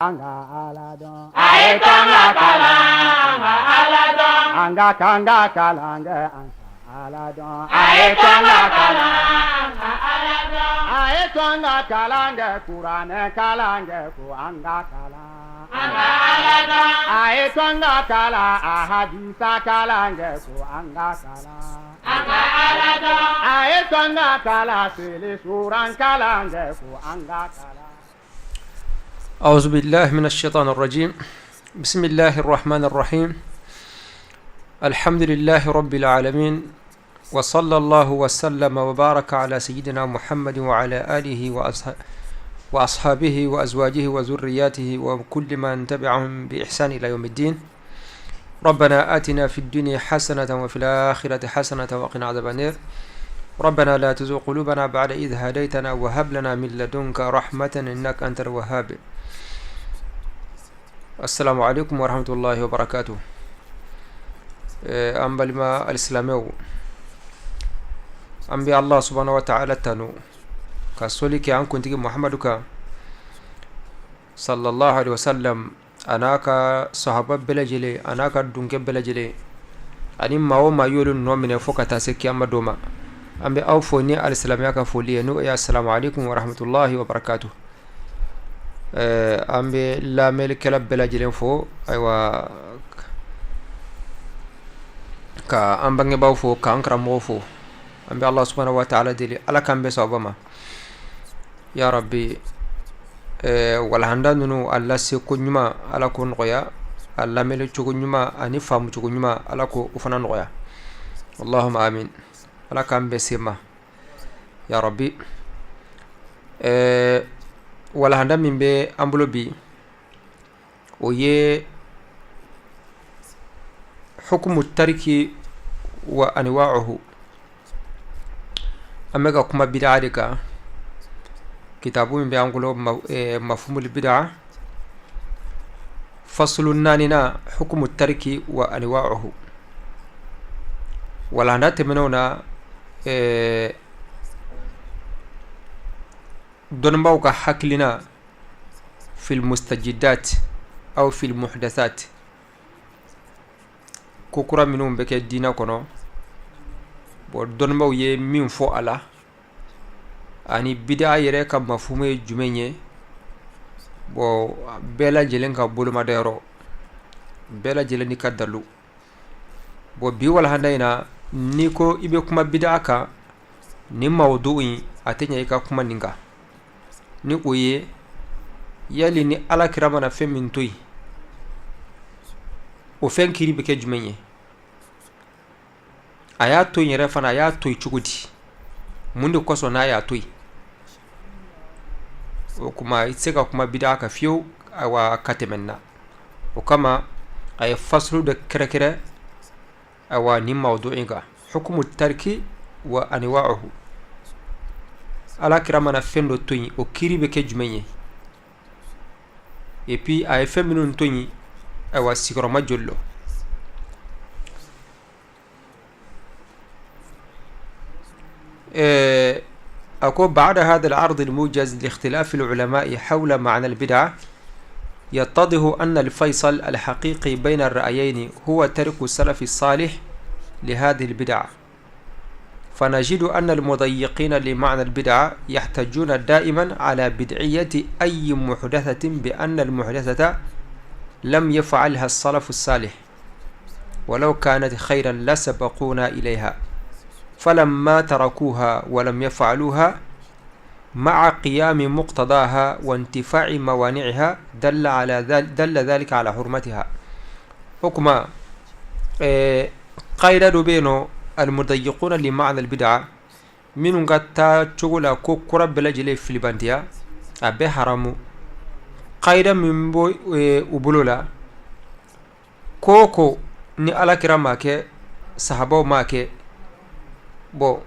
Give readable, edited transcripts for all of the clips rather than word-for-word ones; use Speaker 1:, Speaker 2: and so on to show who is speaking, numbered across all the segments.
Speaker 1: An ka Ala dɔn. A ye to an ka kalan, an ka Ala dɔn. An ka k'an ka kalan kɛ, an ka Ala dɔn. A ye to an ka kalan, an ka Ala dɔn. A ye to an ka kalan kɛ, kuranɛ kalan kɛ, ko an ka kalan. An ka Ala dɔn. A ye to an ka kalan, a hadisa kalan kɛ, ko an ka kalan. An ka Ala dɔn. A ye to an ka kalan, seli suran kalan kɛ, ko an ka kalan.
Speaker 2: أعوذ بالله من الشيطان الرجيم. بسم الله الرحمن الرحيم. الحمد لله رب العالمين، وصلى الله وسلم وبارك على سيدنا محمد وعلى آله وأصحابه وأزواجه وذرياته وكل من تبعهم بإحسان إلى يوم الدين. ربنا آتنا في الدنيا حسنة وفي الآخرة حسنة وقنا عذاب النار. ربنا لا تزغ قلوبنا بعد إذ هديتنا وهب لنا من لدنك رحمة إنك أنت الوهاب. السلام عليكم ورحمة الله وبركاته. An balima alisilamɛw, an bɛ Allah subhanahu wa ta'ala tanu ka soli kɛ an kuntigi Muhamadu kan sallallahu alaihi wasallam, a n'a ka sahaba bɛɛ lajɛlen, a n'a ka dunkɛ bɛɛ lajɛlen, ani maa o maa y'olu nɔ minɛ fo ka taa se kiyama don ma. An bɛ aw fo ni alisilamɛya ka foli ye, n'o ye assalamu alaikum warahmatullahi wabarakatuh. An bɛ lamɛnlikɛla bɛɛ lajɛlen fo, ayiwa, ka an bangebaaw fo, k'an karamɔgɔw fo. An bɛ Allah subhanahu wa ta'ala deli, Ala k'an bɛn sawaba ma ya rabbi. Walahanda ninnu a lase ko ɲuman, Ala k'o nɔgɔya, a lamɛnni cogo ɲuman ani faamu cogo ɲuman, Ala k'o fana nɔgɔya. Allahumma amin. Ala k'an bɛn se ma ya rabbi. Walahanda min bɛ an bolo bi, o ye hukumu tariki wa anwa'uhu. An bɛ ka kuma bid'a de kan. Kitabu min bɛ an bolo, mafhumul bid'a, fasulu naaninan, hukumu tariki wa anwa'uhu. Walahanda tɛmɛnenw na, dɔnnibaaw ka hakilina fil mustajidat aw fil muhdasat, ko kura minnu bɛ kɛ diinɛ kɔnɔ, bon, dɔnnibaaw ye min fɔ a la, ani bid'a yɛrɛ ka mafumu ye jumɛn ye. Bon, bɛɛ lajɛlen ka bolomadayɔrɔ, bɛɛ lajɛlen ni ka dalu. Bon, bi walahanda in na, n'i ko i bɛ kuma bid'a kan, nin mawdu in a tɛ ɲɛ i ka kuma nin kan, ni o ye yali ni Ala kira mana fɛn min to yen, o fɛn kiri bɛ kɛ jumɛn ye? A y'a to yen yɛrɛ fana, a y'a to yen cogo di? Mun de kosɔn n'a y'a to yen? O kuma, i tɛ se ka kuma bida kan fiyewu, ayiwa, ka tɛmɛ na. O kama a ye fasulu dɔ kɛrɛkɛrɛ, ayiwa, nin mawdu in kan, hukumu tariki wa anwa'uhu. Ala kira mana fɛn dɔ to yen, o kiri bɛ kɛ jumɛn ye? Et puis a ye fɛn minnu to yen, ayiwa, sigiyɔrɔma joli lɔ? A ko بعد هذا العرض الموجز لاختلاف العلماء حول معنى البدعة، يتضح أن الفيصل الحقيقي بين الرأيين هو ترك السلف الصالح لهذه البدعة. فنجد أن المضيقين لمعنى البدعة يحتجون دائما على بدعية أي محدثة بأن المحدثة لم يفعلها السلف الصالح، ولو كانت خيرا لسبقونا إليها، فلما تركوها ولم يفعلوها مع قيام مقتضاها وانتفاء موانعها دل ذلك على حرمتها. O kuma, qaida dɔ bɛ yen nɔ, المضيقون لمعنى البدعة, minnu ka taa cogo la ko kura bɛɛ lajɛlen filibantiya, a bɛɛ haramu. Qaida min b'o u bolo la, ko ko ni Ala kira ma kɛ, sahabaw ma kɛ, bon,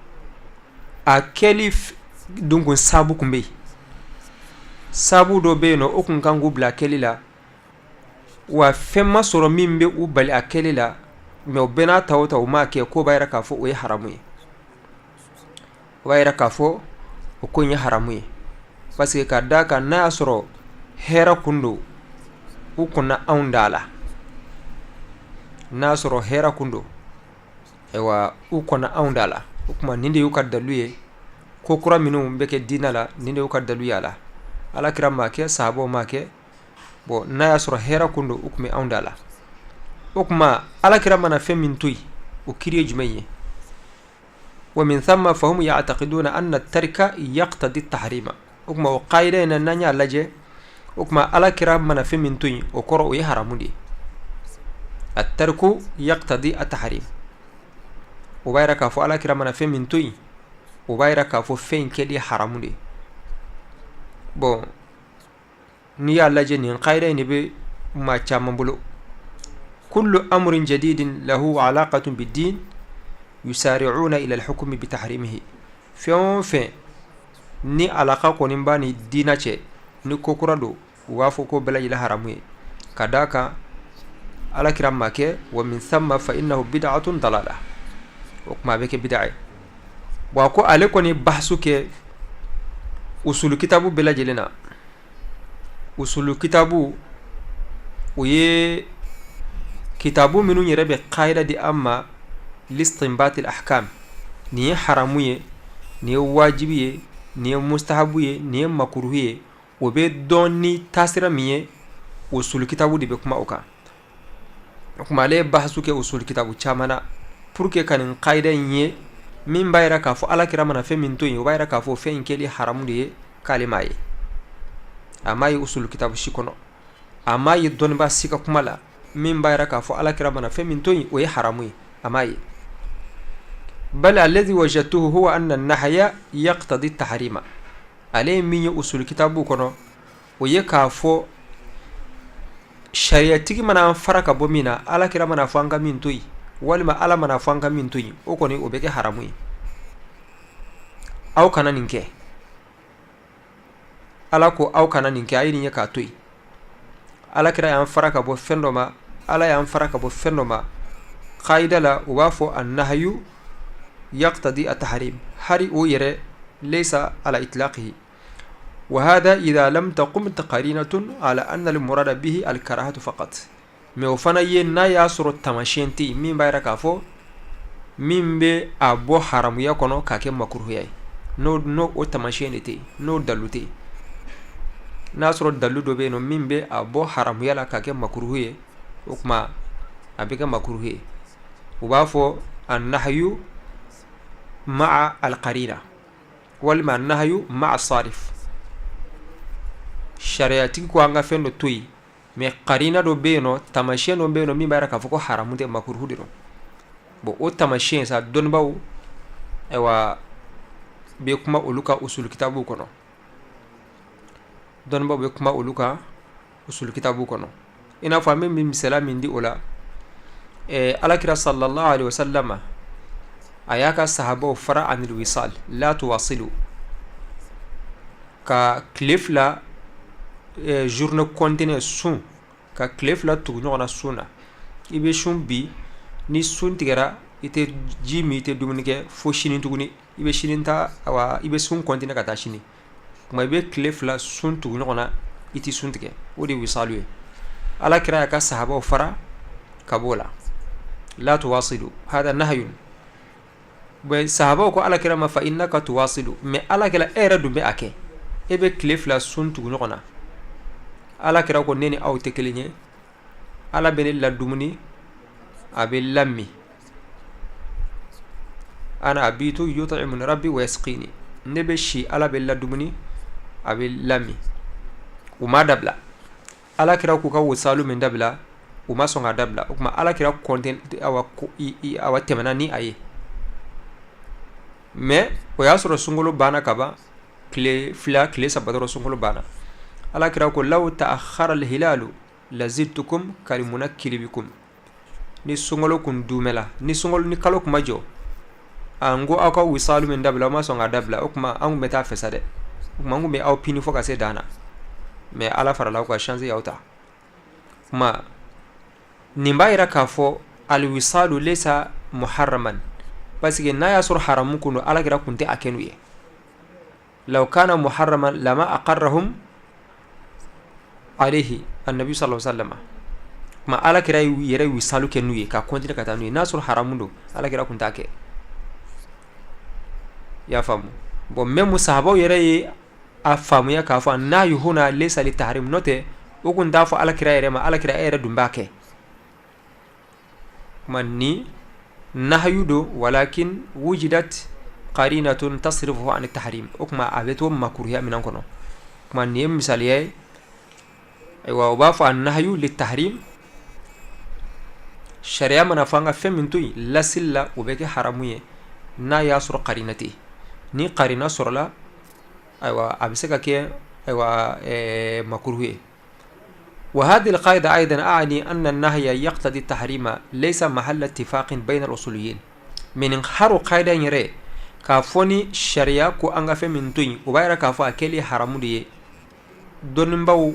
Speaker 2: a kɛli dun kun sabu kun bɛ yen, sabu dɔ bɛ yen nɔ, o kun kan k'u bila a kɛli la, wa fɛn ma sɔrɔ min bɛ u bali a kɛli la, mais o bɛɛ n'a ta o ta, u m'a kɛ, k'o b'a yira k'a fɔ o ye haramu ye. O b'a yira k'a fɔ o ko in ye haramu ye, parce que ka d'a kan n'a y'a sɔrɔ hɛrɛ kun don. U kɔnna anw da la. N'a sɔrɔ hɛrɛ kun don, ayiwa, u kɔnna anw da la. O tuma, nin de y'u ka dalu ye. Ko kura minnu bɛ kɛ diinɛ la, nin de y'u ka dalu ye a la. Ala kira m'a kɛ, sahabaw m'a kɛ. Bon, n'a y'a sɔrɔ hɛrɛ kun don, u tun bɛ anw da la. O tuma, ala kira mana fɛn min to yen, o kiri ye jumɛn ye? Wa min thamma fahum ya'taqiduna anna tarka yaqtadi tahrima. O tuma, o qaida in na, n'an y'a lajɛ, o tuma, ala kira mana fɛn min to yen, o kɔrɔ, o ye haramu de ye. At-tarku yaqtadi at-tahrim. O b'a yira k'a fɔ ala kira mana fɛn min to yen, o b'a yira k'a fɔ fɛn in kɛli ye haramu de ye. Bon, n'i y'a lajɛ, nin qaida in de bɛ maa caman bolo. Kullu amrin jadidin lahu alaqatun bid-din yusari'una ila al-hukmi bi tahrimihi. Fɛn o fɛn ni alaka kɔni b'a ni diina cɛ, ni ko kura don, u b'a fɔ ko bɛɛ lajɛlen haramu ye, ka d'a kan ala kira ma kɛ. Wa min thamma fa innahu bid'atun dalala. O tuma, a bɛ kɛ bid'a ye. Wa ko ale kɔni bahasu kɛ usulu kitabu bɛɛ lajɛlen na. Usulu kitabu, o ye kitabu minnu yɛrɛ bɛ qaida di an ma listinbatil ahkam: nin ye haramu ye, nin ye wajibi ye, nin ye mustahabu ye, nin ye makuruhu ye. O bɛ dɔn ni taasira min ye, usulu kitabu de bɛ kuma o kan. O tuma, ale ye bahasu kɛ usulu kitabu caman na pour que ka nin qaida in ye min b'a yira k'a fɔ ala kira mana fɛn min to yen, o b'a yira k'a fɔ fɛn in kɛli haramu de ye. K'ale m'a ye, a m'a ye usulu kitabu si kɔnɔ, a m'a ye dɔnnibaa si ka kuma la min b'a yira k'a fɔ ala kira mana fɛn min to yen, o ye haramu ye. A m'a ye. Bal alladhi wajadtuhu huwa anna an-nahya yaqtadi at-tahrima. Ale ye min ye usulu kitabu kɔnɔ, o ye k'a fɔ sariyatigi mana an fara ka bɔ min na, ala kira mana fɔ an ka min to yen, walima ala mana fɔ an ka min to yen, o kɔni, o bɛ kɛ haramu ye. Aw kana nin kɛ, ala ko aw kana nin kɛ, a ye nin ye k'a to yen. Ala kira y'an fara ka bɔ fɛn dɔ ma, ala y'an fara ka bɔ fɛn dɔ ma. Qaida la, u b'a fɔ annahyu yaqtadi at-tahrim, hari o yɛrɛ laysa ala itlaqihi. Wa hada idha lam taqum qarinatun ala anna al-murada bihi al-karahatu faqat. Mais o fana ye n'a y'a sɔrɔ taamasiyɛn tɛ yen min b'a yira k'a fɔ min bɛ a bɔ haramuya kɔnɔ k'a kɛ makuruhuya ye. N'o o taamasiyɛn de tɛ yen, n'o dalu tɛ yen, n'a sɔrɔ dalu dɔ bɛ yen nɔ min bɛ a bɔ haramuya la k'a kɛ makuruhu ye, o tuma, a bɛ kɛ makuruhu ye. U b'a fɔ annahyu ma'a alqarina walima annahyu ma'a sarif. Sariyatigi ko an ka fɛn dɔ to yen, mais karina dɔ bɛ yen nɔ, taamasiyɛn dɔ bɛ yen nɔ min b'a yira k'a fɔ ko haramu tɛ, makuruhu de don. Bon, o taamasiyɛn sa, dɔnnibaw, ayiwa, bɛ kuma olu ka usulu kitabuw kɔnɔ. Dɔnnibaw bɛ kuma olu kan usulu kitabu kɔnɔ. I n'a fɔ an bɛ misaliya min di o la, alakira sallallahu alaihi wasallam, a y'a ka sahabaw fara anil wisal, la tuwasilu, ka tile 2 journée continue sun, ka tile 2 tugu ɲɔgɔn na sun na. I bɛ sun bi, ni sun tigɛra, i tɛ ji min, i tɛ dumuni kɛ fo sini tuguni. I bɛ sini ta, awa, i bɛ sun continuer ka taa sini. Tuma, i bɛ tile 2 sun tugu ɲɔgɔn na, i tɛ sun tigɛ. O de ye wisalu ye. Ala kira y'a ka sahabaw fara ka b'o la, la tuwasilu, hada nahyun. Bon, sahabaw ko ala kira ma fa innaka tuwasilu, mais ala kira, e yɛrɛ dun bɛ a kɛ, e bɛ tile 2 sun tugu ɲɔgɔn na. Ala kira ko ne ni aw tɛ kelen ye. Ala bɛ ne ladumuni, a bɛ lami. Ana abitu yut'imuni rabbi wa yasqini. Ne bɛ si, ala bɛ ladumuni, a bɛ lami. U ma dabila. Ala kira k'u ka wasalu min dabila, u ma sɔn ka dabila. O tuma, ala kira kɔnte, awa, awa, tɛmɛna ni a ye. Mais o y'a sɔrɔ sunkalo banna ka ban, tile 2, tile 3 dɔrɔn, sunkalo banna. Ala kira ko law ta'akhkhara al-hilalu lazidtukum kalimunakkili bikum. Ni sunkalo kun dumɛla, ni sunkalo ni kalo kun ma jɔ, an ko aw ka wisalu min dabila, aw ma sɔn ka dabila, o tuma, an kun bɛ taa fɛ sa dɛ. O tuma, an kun bɛ aw pini fo ka se dan na. Mais ala farala aw ka chance y'aw ta. Kuma nin b'a yira k'a fɔ alwisalu laysa muharraman, parce que n'a y'a sɔrɔ haramu kun don, ala kira kun tɛ a kɛ n'u ye. Law kana muharraman lama aqarrahum alayhi. النبي صلى الله عليه وسلم. Kuma ala kira yɛrɛ wisalu kɛ n'u ye ka continuer ka taa n'u ye. N'a sɔrɔ haramu don, ala kira kun t'a kɛ. I y'a faamu? Bon, même sahabaw yɛrɛ ye a faamuya k'a fɔ النهي هنا ليس للتحريم. N'o tɛ, o kun t'a fɔ ala kira yɛrɛ ma: ala kira, e yɛrɛ dun b'a kɛ. Kuma ni nahayu don, ولكن وجدت قرينة تصرفه عن التحريم. O kuma a bɛ to makuruya minan kɔnɔ. Kuma nin ye misaliya ye. Ayiwa, o b'a fɔ النهي للتحريم. Sariya mana fɔ an ka fɛn min to yen lasili la, o bɛ kɛ haramu ye n'a y'a sɔrɔ karina tɛ. Ni karina sɔrɔla, ayiwa, a bɛ se ka kɛ, ayiwa, makuruhu ye. وهذه القاعدة أيضا، أعني أن النهي يقتضي التحريم، ليس محل اتفاق بين الأصوليين. من haro قاعدة yɛrɛ k'a fɔ ni sariya ko an ka fɛn min to yen, o b'a yira k'a fɔ a kɛli haramu de ye, dɔnnibaw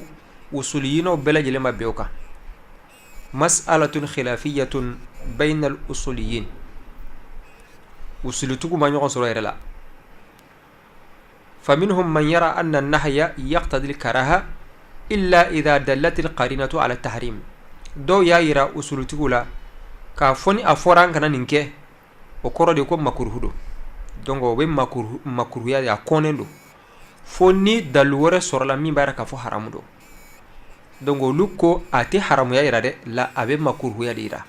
Speaker 2: usuliyinaw bɛɛ lajɛlen ma bɛn o kan. مسألة خلافية بين الأصوليين. Usulutigiw ma ɲɔgɔn sɔrɔ yɛrɛ la. فمنهم من يرى أن النهي يقتضي الكراهة إلا إذا دلت القرينة على التحريم. Dɔw y'a yira usulutigiw la k'a fɔ ni a fɔra an kana nin kɛ, o kɔrɔ de ko makuruhu don. Donc o bɛ makuruhuya de, a kɔnnen don fo ni dalu wɛrɛ sɔrɔla min b'a yira k'a fɔ haramu don. Donc olu ko a tɛ haramuya yira dɛ la, a bɛ makuruhuya de yira.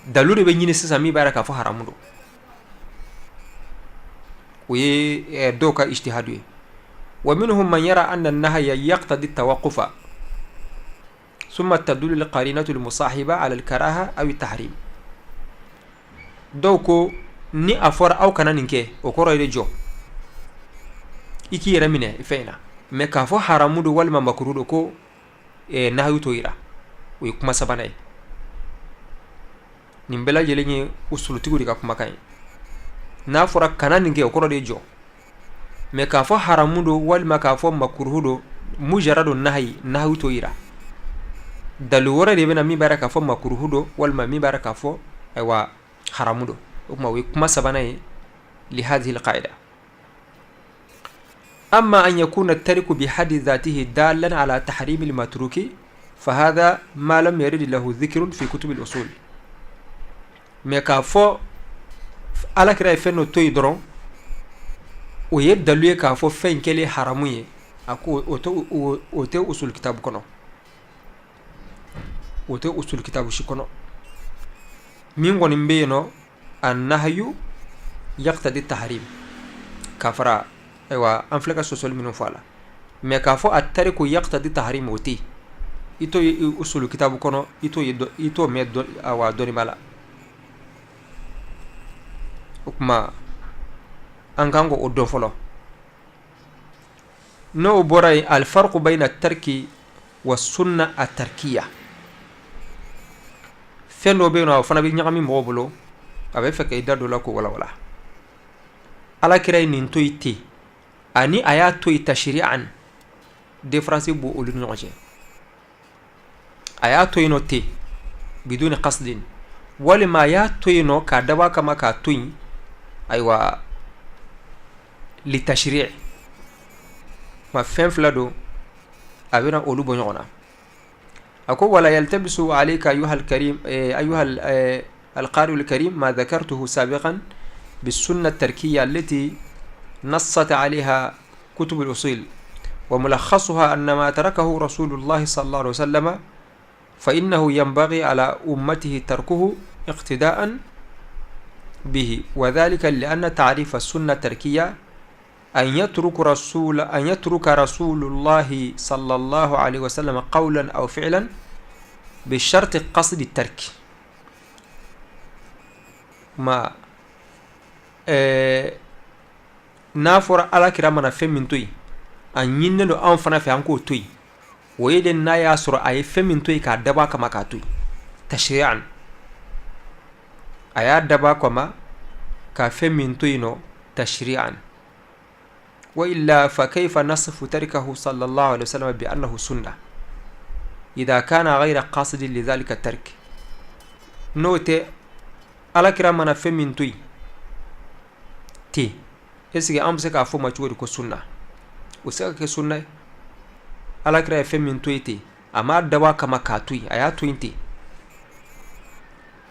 Speaker 2: Dalu de bɛ ɲini sisan min b'a yira k'a fɔ haramu don. O ye dɔw ka ijtihadu ye. ومنهم من يرى أن النهي يقتضي التوقف ثم تدل القرينة المصاحبة على الكراهة أو التحريم. Dɔw ko ni a fɔra aw kana nin kɛ, o kɔrɔ ye de jɔ i k'i yɛrɛ minɛ fɛn in na. Mais k'a fɔ haramu don walima makuru don, ko nahayu t'o yira. O ye kuma sabanan ye. Nin bɛɛ lajɛlen ye usulutigiw de ka kumakan ye. N'a fɔra kana nin kɛ, o kɔrɔ de ye jɔ. Mais k'a fɔ haramu don walima k'a fɔ makuruhu don, مجرد النهي, nahayu t'o yira. Dalu wɛrɛ de bɛna min b'a yira k'a fɔ makuruhu don walima min b'a yira k'a fɔ, ayiwa, haramu don. O tuma o ye kuma sabanan ye لهذه القاعدة. أما أن يكون الترك بحد ذاته دالا على تحريم المتروك فهذا ما لم يرد له ذكر في كتب الأصول. Mais k'a fɔ ala kira ye fɛn dɔ to yen dɔrɔn, o ye dalu ye k'a fɔ fɛn in kɛlen haramu ye, a ko o tɛ usul kitabu kɔnɔ, o tɛ usul kitabu si kɔnɔ. Min kɔni bɛ yen nɔ, النهي يقتضي التحريم, k'a fara, ayiwa, an filɛ ka sɔsɔli minnu fɔ a la. Mais k'a fɔ الترك يقتضي التحريم, o tɛ yen. I t'o ye usul kitabu kɔnɔ, i t'o ye, i t'o mɛn, awa, dɔnniba la. O tuma an kan k'o dɔn fɔlɔ. N'o bɔra yen, الفرق بين الترك والسنة التركية. Fɛn dɔ bɛ yen nɔ, o fana bɛ ɲagami mɔgɔw bolo. A bɛ fɛ ka i da don la k'o walawala. Ala kira ye nin to yen ten ani a y'a to yen تشريعا, différence b'o olu ni ɲɔgɔn cɛ. A y'a to yen nɔ ten بدون قصد, walima a y'a to yen nɔ k'a dabɔ a kama k'a to yen, ayiwa, للتشريع. Ma fɛn fila don, a bɛna olu bɔ ɲɔgɔn na. A ko ولا يلتبس عليك أيها الكريم، أيها القارئ الكريم، ما ذكرته سابقا بالسنة التركية التي نصت عليها كتب الأصول. وملخصها أن ما تركه رسول الله صلى الله عليه وسلم فإنه ينبغي على أمته تركه اقتداء به، وذلك لأن تعريف السنة التركية أن يترك رسول الله صلى الله عليه وسلم قولا أو فعلا بشرط قصد الترك. ما n'a fɔra ala kira mana fɛn min to yen, a ɲininen don anw fana fɛ an k'o to yen, o ye de n'a y'a sɔrɔ a ye fɛn min to yen k'a dabɔ a kama k'a to yen تشريعا, a y'a dabɔ a kama ka fɛn min to yen nɔ تشريعا. وإلا فكيف نصف تركه صلى الله عليه وسلم بأنه سنة إذا كان غير قاصد لذلك الترك؟ N'o tɛ, ala kira mana fɛn min to yen ten, est ce que an bɛ se k'a fɔ o ma cogo di ko sunna? O se ka kɛ sunna ye. Ala kira ye fɛn min to yen ten. A m'a dabɔ a kama k'a to yen, a y'a to yen ten,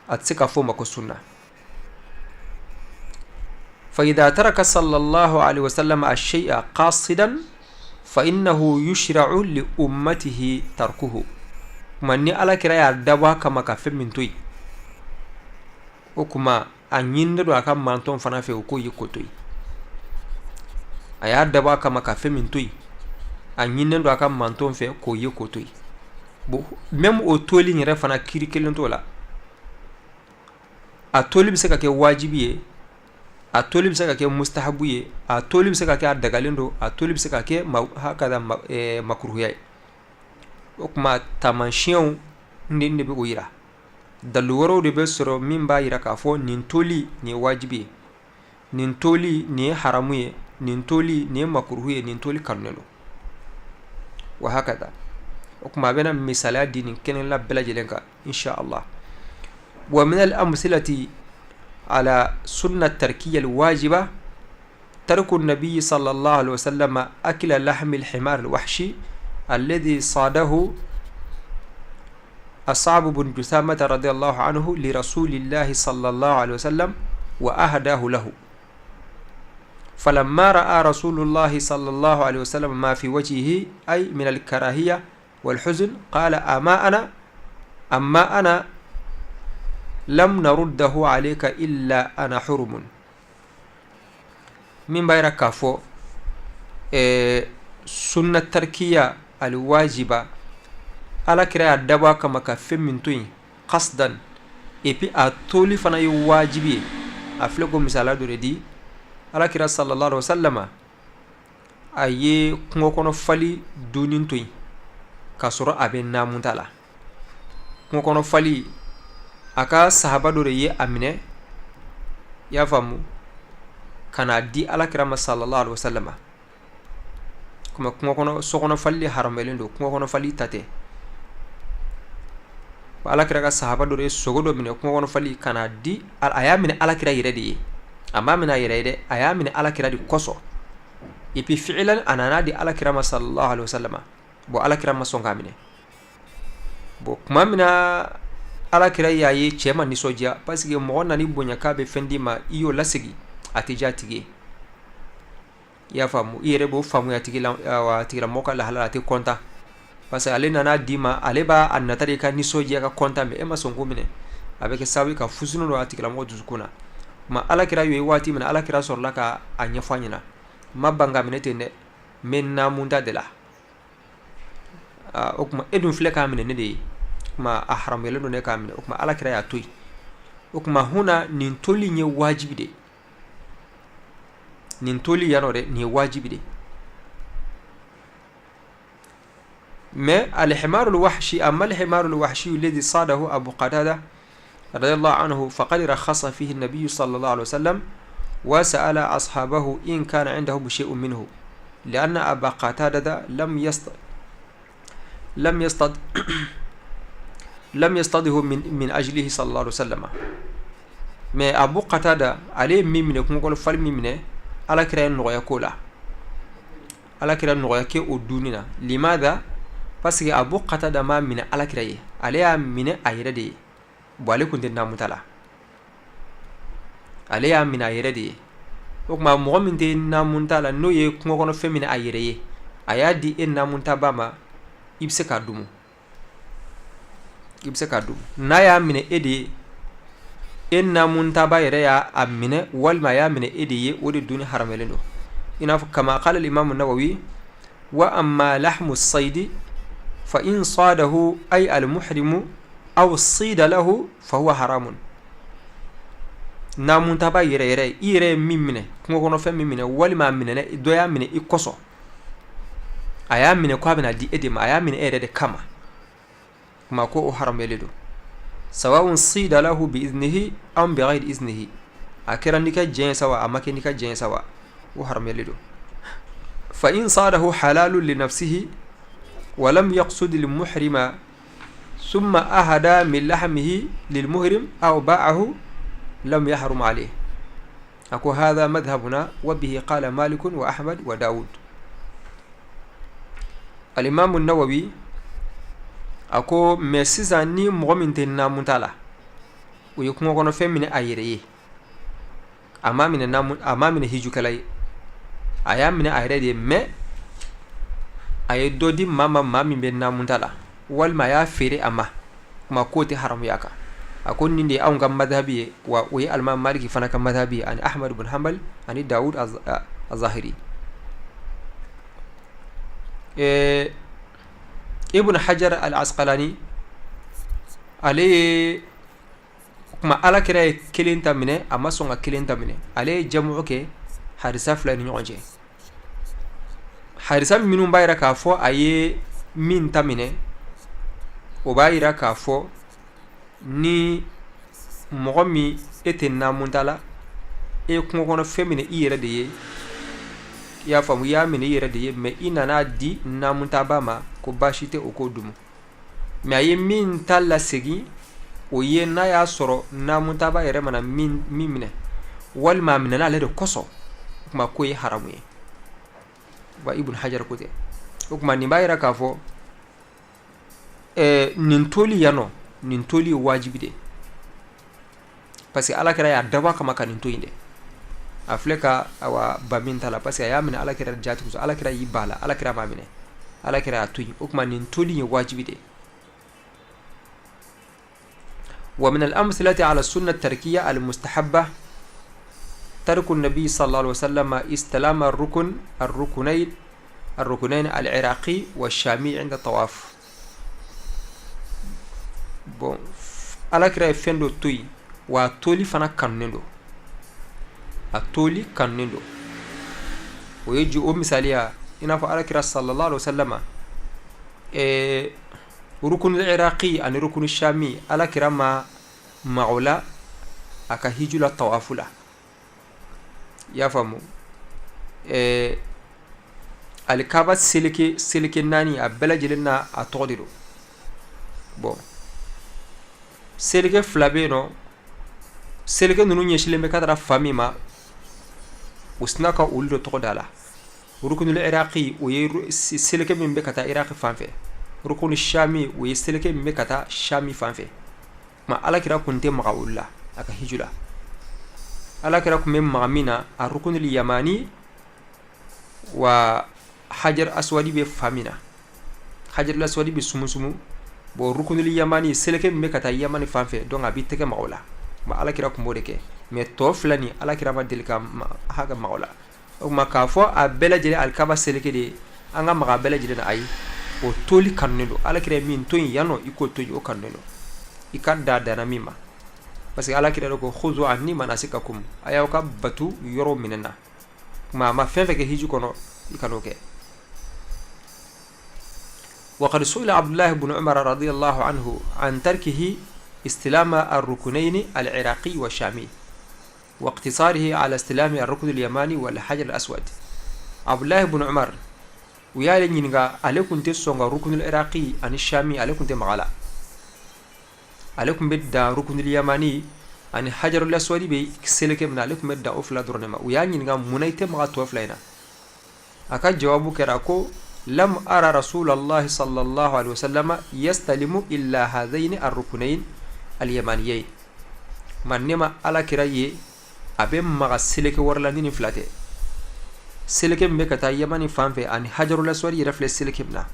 Speaker 2: a tɛ se ka fɔ o ma ko sunna. Fa idha taraka sallallahu alaihi wasallam ash-shay'a qasidan fa innahu yushra'u li ummatihi tarkuhu. Kuma ni Ala kira y'a dabɔ a kama ka fɛn min to yen, o kuma a ɲininen don a ka mantɔn fana fɛ o k'o ye k'o to yen. A y'a dabɔ a kama ka fɛn min to yen, a ɲininen don a ka mantɔn fɛ k'o ye k'o to yen. Bon, même o toli yɛrɛ fana, kiri kelen t'o la. A toli bɛ se ka kɛ wajibi ye, a toli bɛ se ka kɛ mustahabu ye, a toli bɛ se ka kɛ a dagalen don, a toli bɛ se ka kɛ hakada makuruhuya ye. O tuma taamasiyɛnw de bɛ o yira. Dalu wɛrɛw de bɛ sɔrɔ min b'a yira k'a fɔ nin toli nin ye wajibi ye, nin toli nin ye haramu ye, nin toli nin ye makuruhu ye, nin toli kanunen don, wa hakada. O tuma a bɛna misaliya di nin kelen la bɛɛ lajɛlen kan, insha Allah. Wa min al amsilati ala sunna tarkiya al wajiba tarku nabi sallallahu alaihi wasallam akila lahmi al himar al wahshi alladhi sadahu أصعب بن جثامة رضي الله عنه لرسول الله صلى الله عليه وسلم وأهداه له. فلما رأى رسول الله صلى الله عليه وسلم ما في وجهه، أي من الكراهية والحزن، قال: أما أنا لم نرده عليك إلا أنا حرم. Min b'a yira k'a fɔ sunna tarkiya alwajiba, Ala kira y'a dabɔ a kama ka fɛn min to yen qasdan, et puis a toli fana ye wajibi ye, a filɛ ko misaliya dɔ de di. Ala kira sallallahu alaihi wasallam a ye kungo kɔnɔ fali dunni to yen k'a sɔrɔ a bɛ naamuta la. Kungo kɔnɔ fali, a ka sahaba dɔ de ye a minɛ, i y'a faamu, ka n'a di Ala kira ma sallallahu alaihi wasallam. Kuma kungo kɔnɔ, so kɔnɔ fali haramuyalen don, kungo kɔnɔ fali ta tɛ. Ala kira ka sahaba dɔ de ye sogo dɔ minɛ, kungo kɔnɔ fali, ka n'a di. A y'a minɛ Ala kira yɛrɛ de ye, a m'a minɛ a yɛrɛ ye dɛ, a y'a minɛ Ala kira de kosɔn. Et puis fi'lan a nana di Ala kira ma sallallahu alaihi wasallam. Bon, Ala kira ma sɔn k'a minɛ. Bon, tuma min na Ala kira y'a ye cɛ ma nisɔndiya, parce que mɔgɔ nana i bonya k'a bɛ fɛn d'i ma, i y'o lasegin, a tɛ diya a tigi ye, i y'a faamu. I yɛrɛ b'o faamuya tigilamɔgɔ ka lahala, a tɛ content, parce que ale nana d'i ma, ale b'a a nata de ka nisɔndiya, ka content, mais e ma sɔn k'o minɛ. A bɛ kɛ sababu ye ka fusunu don a tigilamɔgɔ dusukun na. Ma Ala kira y'o ye waati min na, Ala kira sɔrɔla ka a ɲɛfɔ a ɲɛna: ma ban ka minɛ ten dɛ, n bɛ naamuta de la. O tuma e dun filɛ k'a minɛ ne de ye, o tuma a haramuyalen don ne k'a minɛ. O tuma Ala kira y'a to yen. O tuma huna nin toli in ye wajibi de, nin toli yan nɔ dɛ, nin ye wajibi de. Mais الحمار الوحشي، أما الحمار الوحشي الذي صاده أبو قتادة رضي الله عنه فقد رخص فيه النبي صلى الله عليه وسلم وسأل أصحابه إن كان عندهم شيء منه، لأن أبا قتادة لم يصطده من أجله صلى الله عليه وسلم. Mais Abu Qatada, ale ye min minɛ, kungo kɔnɔ fali min minɛ, Ala kira ye nɔgɔya k'o la, Ala kira nɔgɔya kɛ o dunni na. Limada? Parce que Abu Qatada m'a minɛ Ala kira ye, ale y'a minɛ a yɛrɛ de ye. Bon, ale kun tɛ naamuta la, ale y'a minɛ a yɛrɛ de ye. O tuma mɔgɔ min tɛ naamuta la, n'o ye kungo kɔnɔ fɛn minɛ a yɛrɛ ye, a y'a di e naamutaba ma, i bɛ se k'a dumu, i bɛ se k'a dun. N'a y'a minɛ e de ye, e naamutaba yɛrɛ y'a a minɛ, walima a y'a minɛ e de ye, o de dunni haramuyalen don. I n'a fɔ كما قال الإمام النووي: وأما لحم الصيد فإن صاده، أي المحرم، أو صيد له فهو حرام. Naamutaba yɛrɛ yɛrɛ, i yɛrɛ ye min minɛ, kungo kɔnɔ fɛn min minɛ, walima a minɛ, dɔ y'a minɛ i kosɔn, a y'a minɛ ko a bɛna di e de ma, a y'a minɛ e yɛrɛ de kama, kuma ko o haramuyalen don. سواء صيد له بإذنه أم بغير إذنه, a kɛra n'i ka diɲɛ sa wa, a ma kɛ n'i ka diɲɛ sa wa, o haramuyalen don. فإن صاده حلال لنفسه ولم يقصد المحرم ثم أهدى من لحمه للمحرم أو باعه لم يحرم عليه. أكو هذا مذهبنا وبه قال مالك وأحمد وداود. الإمام النووي A ko mais sisan, ni mɔgɔ min tɛ naamuta la, o ye kungo kɔnɔfɛn minɛ a yɛrɛ ye, a m'a minɛ naamu, a m'a minɛ hijukɛla ye, a y'a minɛ a yɛrɛ de ye, mais a ye dɔ di maa ma, maa min bɛ naamuta la, walima a y'a feere a ma, kuma k'o tɛ haramuya kan. A ko nin de ye anw ka madhabi ye, wa o ye alimami Maliki fana ka madhabi ye, ani Ahmad bin Hanbal ani Dawud Azahiri. Ibn Hajar al Asqalani, ale ye kuma ala kira ye kelen ta minɛ, a ma sɔn ka kelen ta minɛ. Ale ye jamu kɛ hadisa fila ni ɲɔgɔn cɛ. Hadisa minnu b'a jira k'a fɔ a ye min ta minɛ, o b'a jira k'a fɔ ni mɔgɔ min e tɛ naamuta la, e ye kungo kɔnɔ fɛn minɛ i yɛrɛ de ye, i y'a faamu, i y'a minɛ i yɛrɛ de ye, mais i nana di naamutaba ma, ko baasi tɛ, o k'o dumu. Mais a ye min ta lasegin, o ye n'a y'a sɔrɔ naamutaba yɛrɛ mana min minɛ, walima a minɛna ale de kosɔn, o tuma k'o ye haramu ye. Wa Ibn Hajar ko tɛ. O tuma nin b'a jira k'a fɔ nin toli yan nɔ, nin toli ye wajibi de, parce que ala kira y'a dabɔ a kama ka nin to yen dɛ. A filɛ ka awa ba min ta la, parce que a y'a minɛ ala kira jati kosɔn. Ala kira y'i ba la, ala kira m'a minɛ, ala kira y'a to yen. O tuma nin toli ye wajibi de. Wa min al-amthilati ala sunna tarkiya al-mustahabba tarku nabi sallallahu alaihi wasallam istilama ar-rukn ar-ruknayn ar-ruknayn al-iraqi wa shami inda tawaf. Bon, ala kira ye fɛn dɔ to yen, wa a toli fana kanunen don, a toli kanunen don. O ye ju o misaliya, i n'a fɔ ala kira sallallahu alaihi wasallam, rukunu iraqi ani rukunu shami, ala kira ma maga o la a ka hiju la, tawafu la. I y'a faamu, alikaba seleke seleke naani, a bɛɛ lajɛlen na a tɔgɔ de don. Bon, seleke fila bɛ yen nɔ, seleke ninnu ɲɛsilen bɛ ka taara fan min ma, u sina ka olu de tɔgɔ da la. Rukunul iraqi, o ye seleke min bɛ ka taa Iraqi fan fɛ. Rukunu shami, o ye seleke min bɛ ka taa Shami fan fɛ. Ma alakira kun tɛ maga olu la a ka hiju la. Alakira kun bɛ maga min na, a rukunul yamani, wa hajar aswadi bɛ fan min na, hajar aswadi bɛ sumusumu. Bon, rukunul yamani, seleke min bɛ ka taa yamani fan fɛ, donc a b'i tɛgɛ maga o la. Ma alakira kun b'o de kɛ. Mais tɔ fila nin, alakira ma deli ka hakɛ maga o la. O tuma k'a fɔ a bɛɛ lajɛlen alikaba seleke de ye, an ka maga a bɛɛ lajɛlen na, ayi, o toli kanunen don. Alakira ye min to yen yan nɔ, i k'o to yen, o kanunen don, i ka da danna min ma, parce que alakira ko khuzu anni manasikakum, a y'aw ka batu yɔrɔ minɛ na. Kuma a ma fɛn fɛn kɛ hiji kɔnɔ, i kan'o kɛ. وقد سئل عبد الله بن عمر رضي الله عنه عن تركه استلام الركنين العراقي والشامي واقتصاره على استلام الركن اليماني والحجر الأسود. عبد الله بن عمر, u y'ale ɲininka, ale kun tɛ sɔn ka rukunul iraqi ani shami, ale kun tɛ maga la, ale kun bɛ dan rukunul yamani ani hajarul aswadi bɛ seleke min na, ale kun bɛ dan o fila dɔrɔn de ma. U y'a ɲininka, mun na i tɛ maga tɔ fila in na? A ka jawabu kɛra ko lam ara rasulallahi sallallahu alaihi wasallam yastalimu illa hadaini arrukunain alyamaniyain. Ma ne ma ala kira ye a bɛ maga seleke wɛrɛ la ni nin fila tɛ, seleke min bɛ ka taa yamani fan fɛ ani hajarul aswadi yɛrɛ filɛ seleke min na.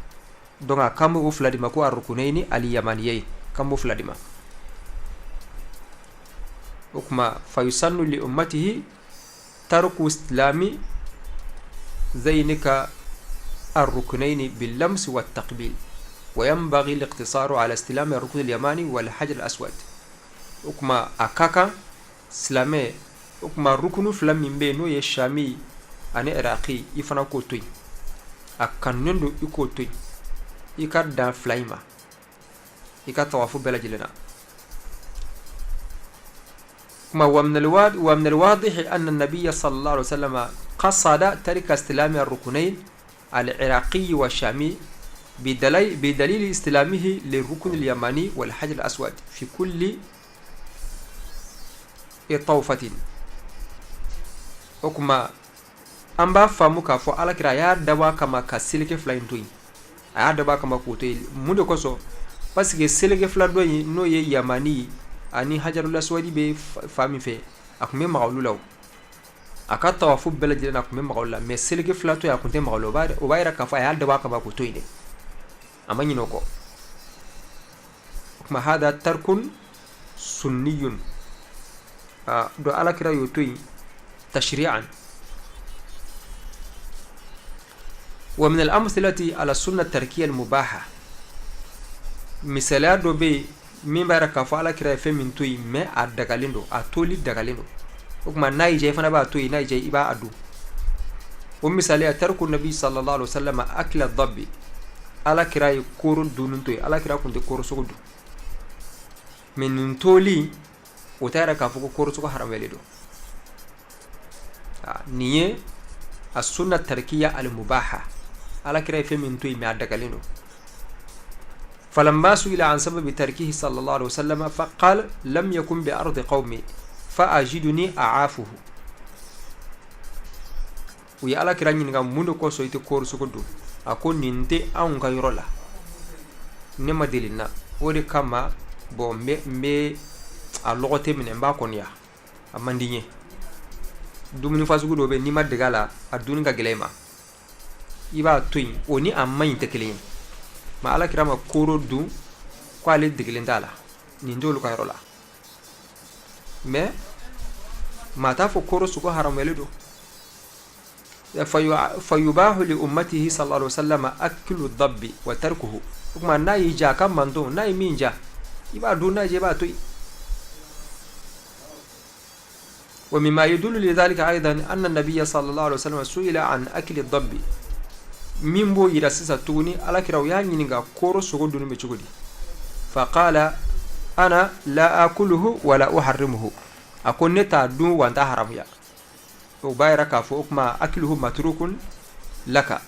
Speaker 2: Donc a kan bɛ o fila de ma, ko arrukunaini alyamaniyain, kan b'o fila de ma. O kuma fayusannu li ummatihi tarku istilami zainika الركنين باللمس والتقبيل وينبغي الاقتصار على استلام الركن اليماني والحجر الأسود. O kuma a ka kan silamɛ, o kuma rukunu fila min bɛ yen, n'o ye shami ani iraqi, i fana k'o to yen, a kanunen don i k'o to yen, i ka dan fila in ma i ka tawafu bɛɛ lajɛlen na. Kuma wa min alwadihi anna nabiyya sallallahu alaihi wasallam qasada tarika istilami arrukunain al-iraqi wa shami bidalili istilamihi lirukun al-yamani wal hajar al-aswad fi kulli tawfatin. O kuma an b'a faamu k'a fɔ alakira a y'a dabɔ a kama ka seleke fila in to yen, a y'a dabɔ a kama k'o to yen. Mun de kosɔn? Parce que seleke fila dɔ in, n'o ye yamani ani hajarulasuwadi bɛ fan min fɛ, a tun bɛ maga olu la. O a ka tawafu bɛɛ lajɛlen na, a tun bɛ maga olu la, mais seleke fila tɔ, a tun tɛ maga olu la. O b'a yira k'a fɔ a y'a dabɔ a kama k'o to yen dɛ, a ma ɲinɛ o kɔ. O tuma hada tarkun sunniyun donc Ala kira y'o to yen tashri'an. Wa min al-amthilati ala sunna tarkiya al-mubaha, misaliya dɔ bɛ yen min b'a yira k'a fɔ Ala kira ye fɛn min to yen, mais a dagalen don, a toli dagalen don. O tuma n'a y'i diya, i fana b'a to yen, n'a y'i diya, i b'a dun. O misaliya, tarku nabi sallallahu alaihi wasallam akla dabbi, Ala kira ye kooro dunni to yen. Ala kira tun tɛ kooro sogo dun, mais nin toli o t'a yira k'a fɔ ko kooro sogo haramuyalen don. Nin ye a sunna tarkiya al mubaha, Ala kira ye fɛn min to yen, mais a dagalen don. Falamma su'ila an sababi tarkihi sallallahu alaihi wasallam, faqal lam yakun bi ardi qaumi fa ajiduni a'afuhu. U ye Ala kira ɲininka mun de kosɔn i tɛ kooro sogo dun? A ko nin tɛ anw ka yɔrɔ la, ne ma deli na, o de kama bon n bɛ a lɔgɔtɛ minɛ, n b'a kɔniya, a man di n ye. Dumuni fasugu dɔ bɛ, n'i ma dege a la, a dunni ka gɛlɛn i ma, i b'a to yen. O ni a man ɲi tɛ kelen ye. Ma Ala kira ma kooro dun ko ale degelen t'a la, nin t'olu ka yɔrɔ la, mais maa t'a fɔ kooro sogo haramuyalen don. Fayubahu li ummatihi sallallahu alaihi wasallam aklu dabbi wa tarkuhu. O tuma n'a y'i diya, a ka manton, n'a ye min diya, i b'a dun, n'a y'i diya, i b'a to yen. Wa mimma yadullu lidhalika aidan anna nabiyya sallallahu alaihi wasallam su'ila an akli dabbi. Min b'o yira sisan tuguni, Ala kira u y'a ɲininka kooro sogo dunni bɛ cogo di? Faqala ana la akuluhu wala uharrimuhu. A ko ne t'a dun wa n t'a haramuya. O b'a yira k'a fɔ o tuma akluhu matrukun laka,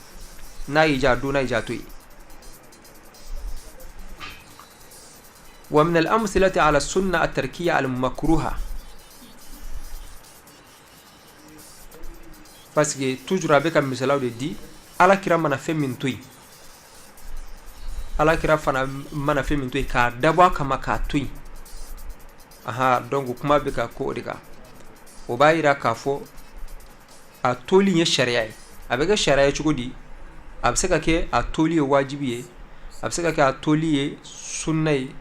Speaker 2: n'a y'i diya dun, n'a y'i diya to yen. Wa min al-amthilati ala sunna at-tarkiya al-makruha, parce que toujours a bɛ ka misalaw de di. Ala kira mana fɛn min to yen, Ala kira fana mana fɛn min to yen k'a dabɔ a kama k'a to yen, aha, donc kuma bɛ ka ko o de kan. O b'a yira k'a fɔ a toli ye sariya ye. A bɛ kɛ sariya ye cogo di? A bɛ se ka kɛ a toli ye wajibi ye, a bɛ se ka kɛ a toli ye sunna ye,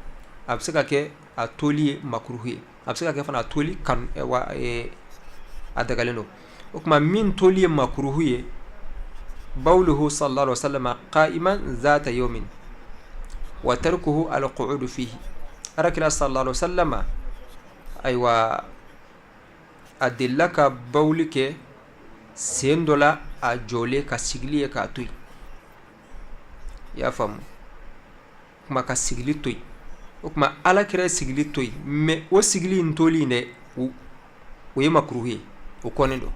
Speaker 2: a bɛ se ka kɛ a toli ye makuruhu ye, a bɛ se ka kɛ fana a toli kan wa a dagalen don. O tuma min toli ye makuruhu ye, bawluhu sallallahu alaihi wasallam qa'iman zata yawmin wa tarkuhu alqu'udu fihi. Alakira sallallahu alaihi wasallam, ayiwa, a delila ka bawuli kɛ sen dɔ la a jɔlen, ka sigili ye k'a to yen. I y'a faamu? Kuma ka sigili to yen, o tuma Ala kira ye sigili to yen, mais o sigili in toli in dɛ, o ye makuruhu ye, o kɔnnen don.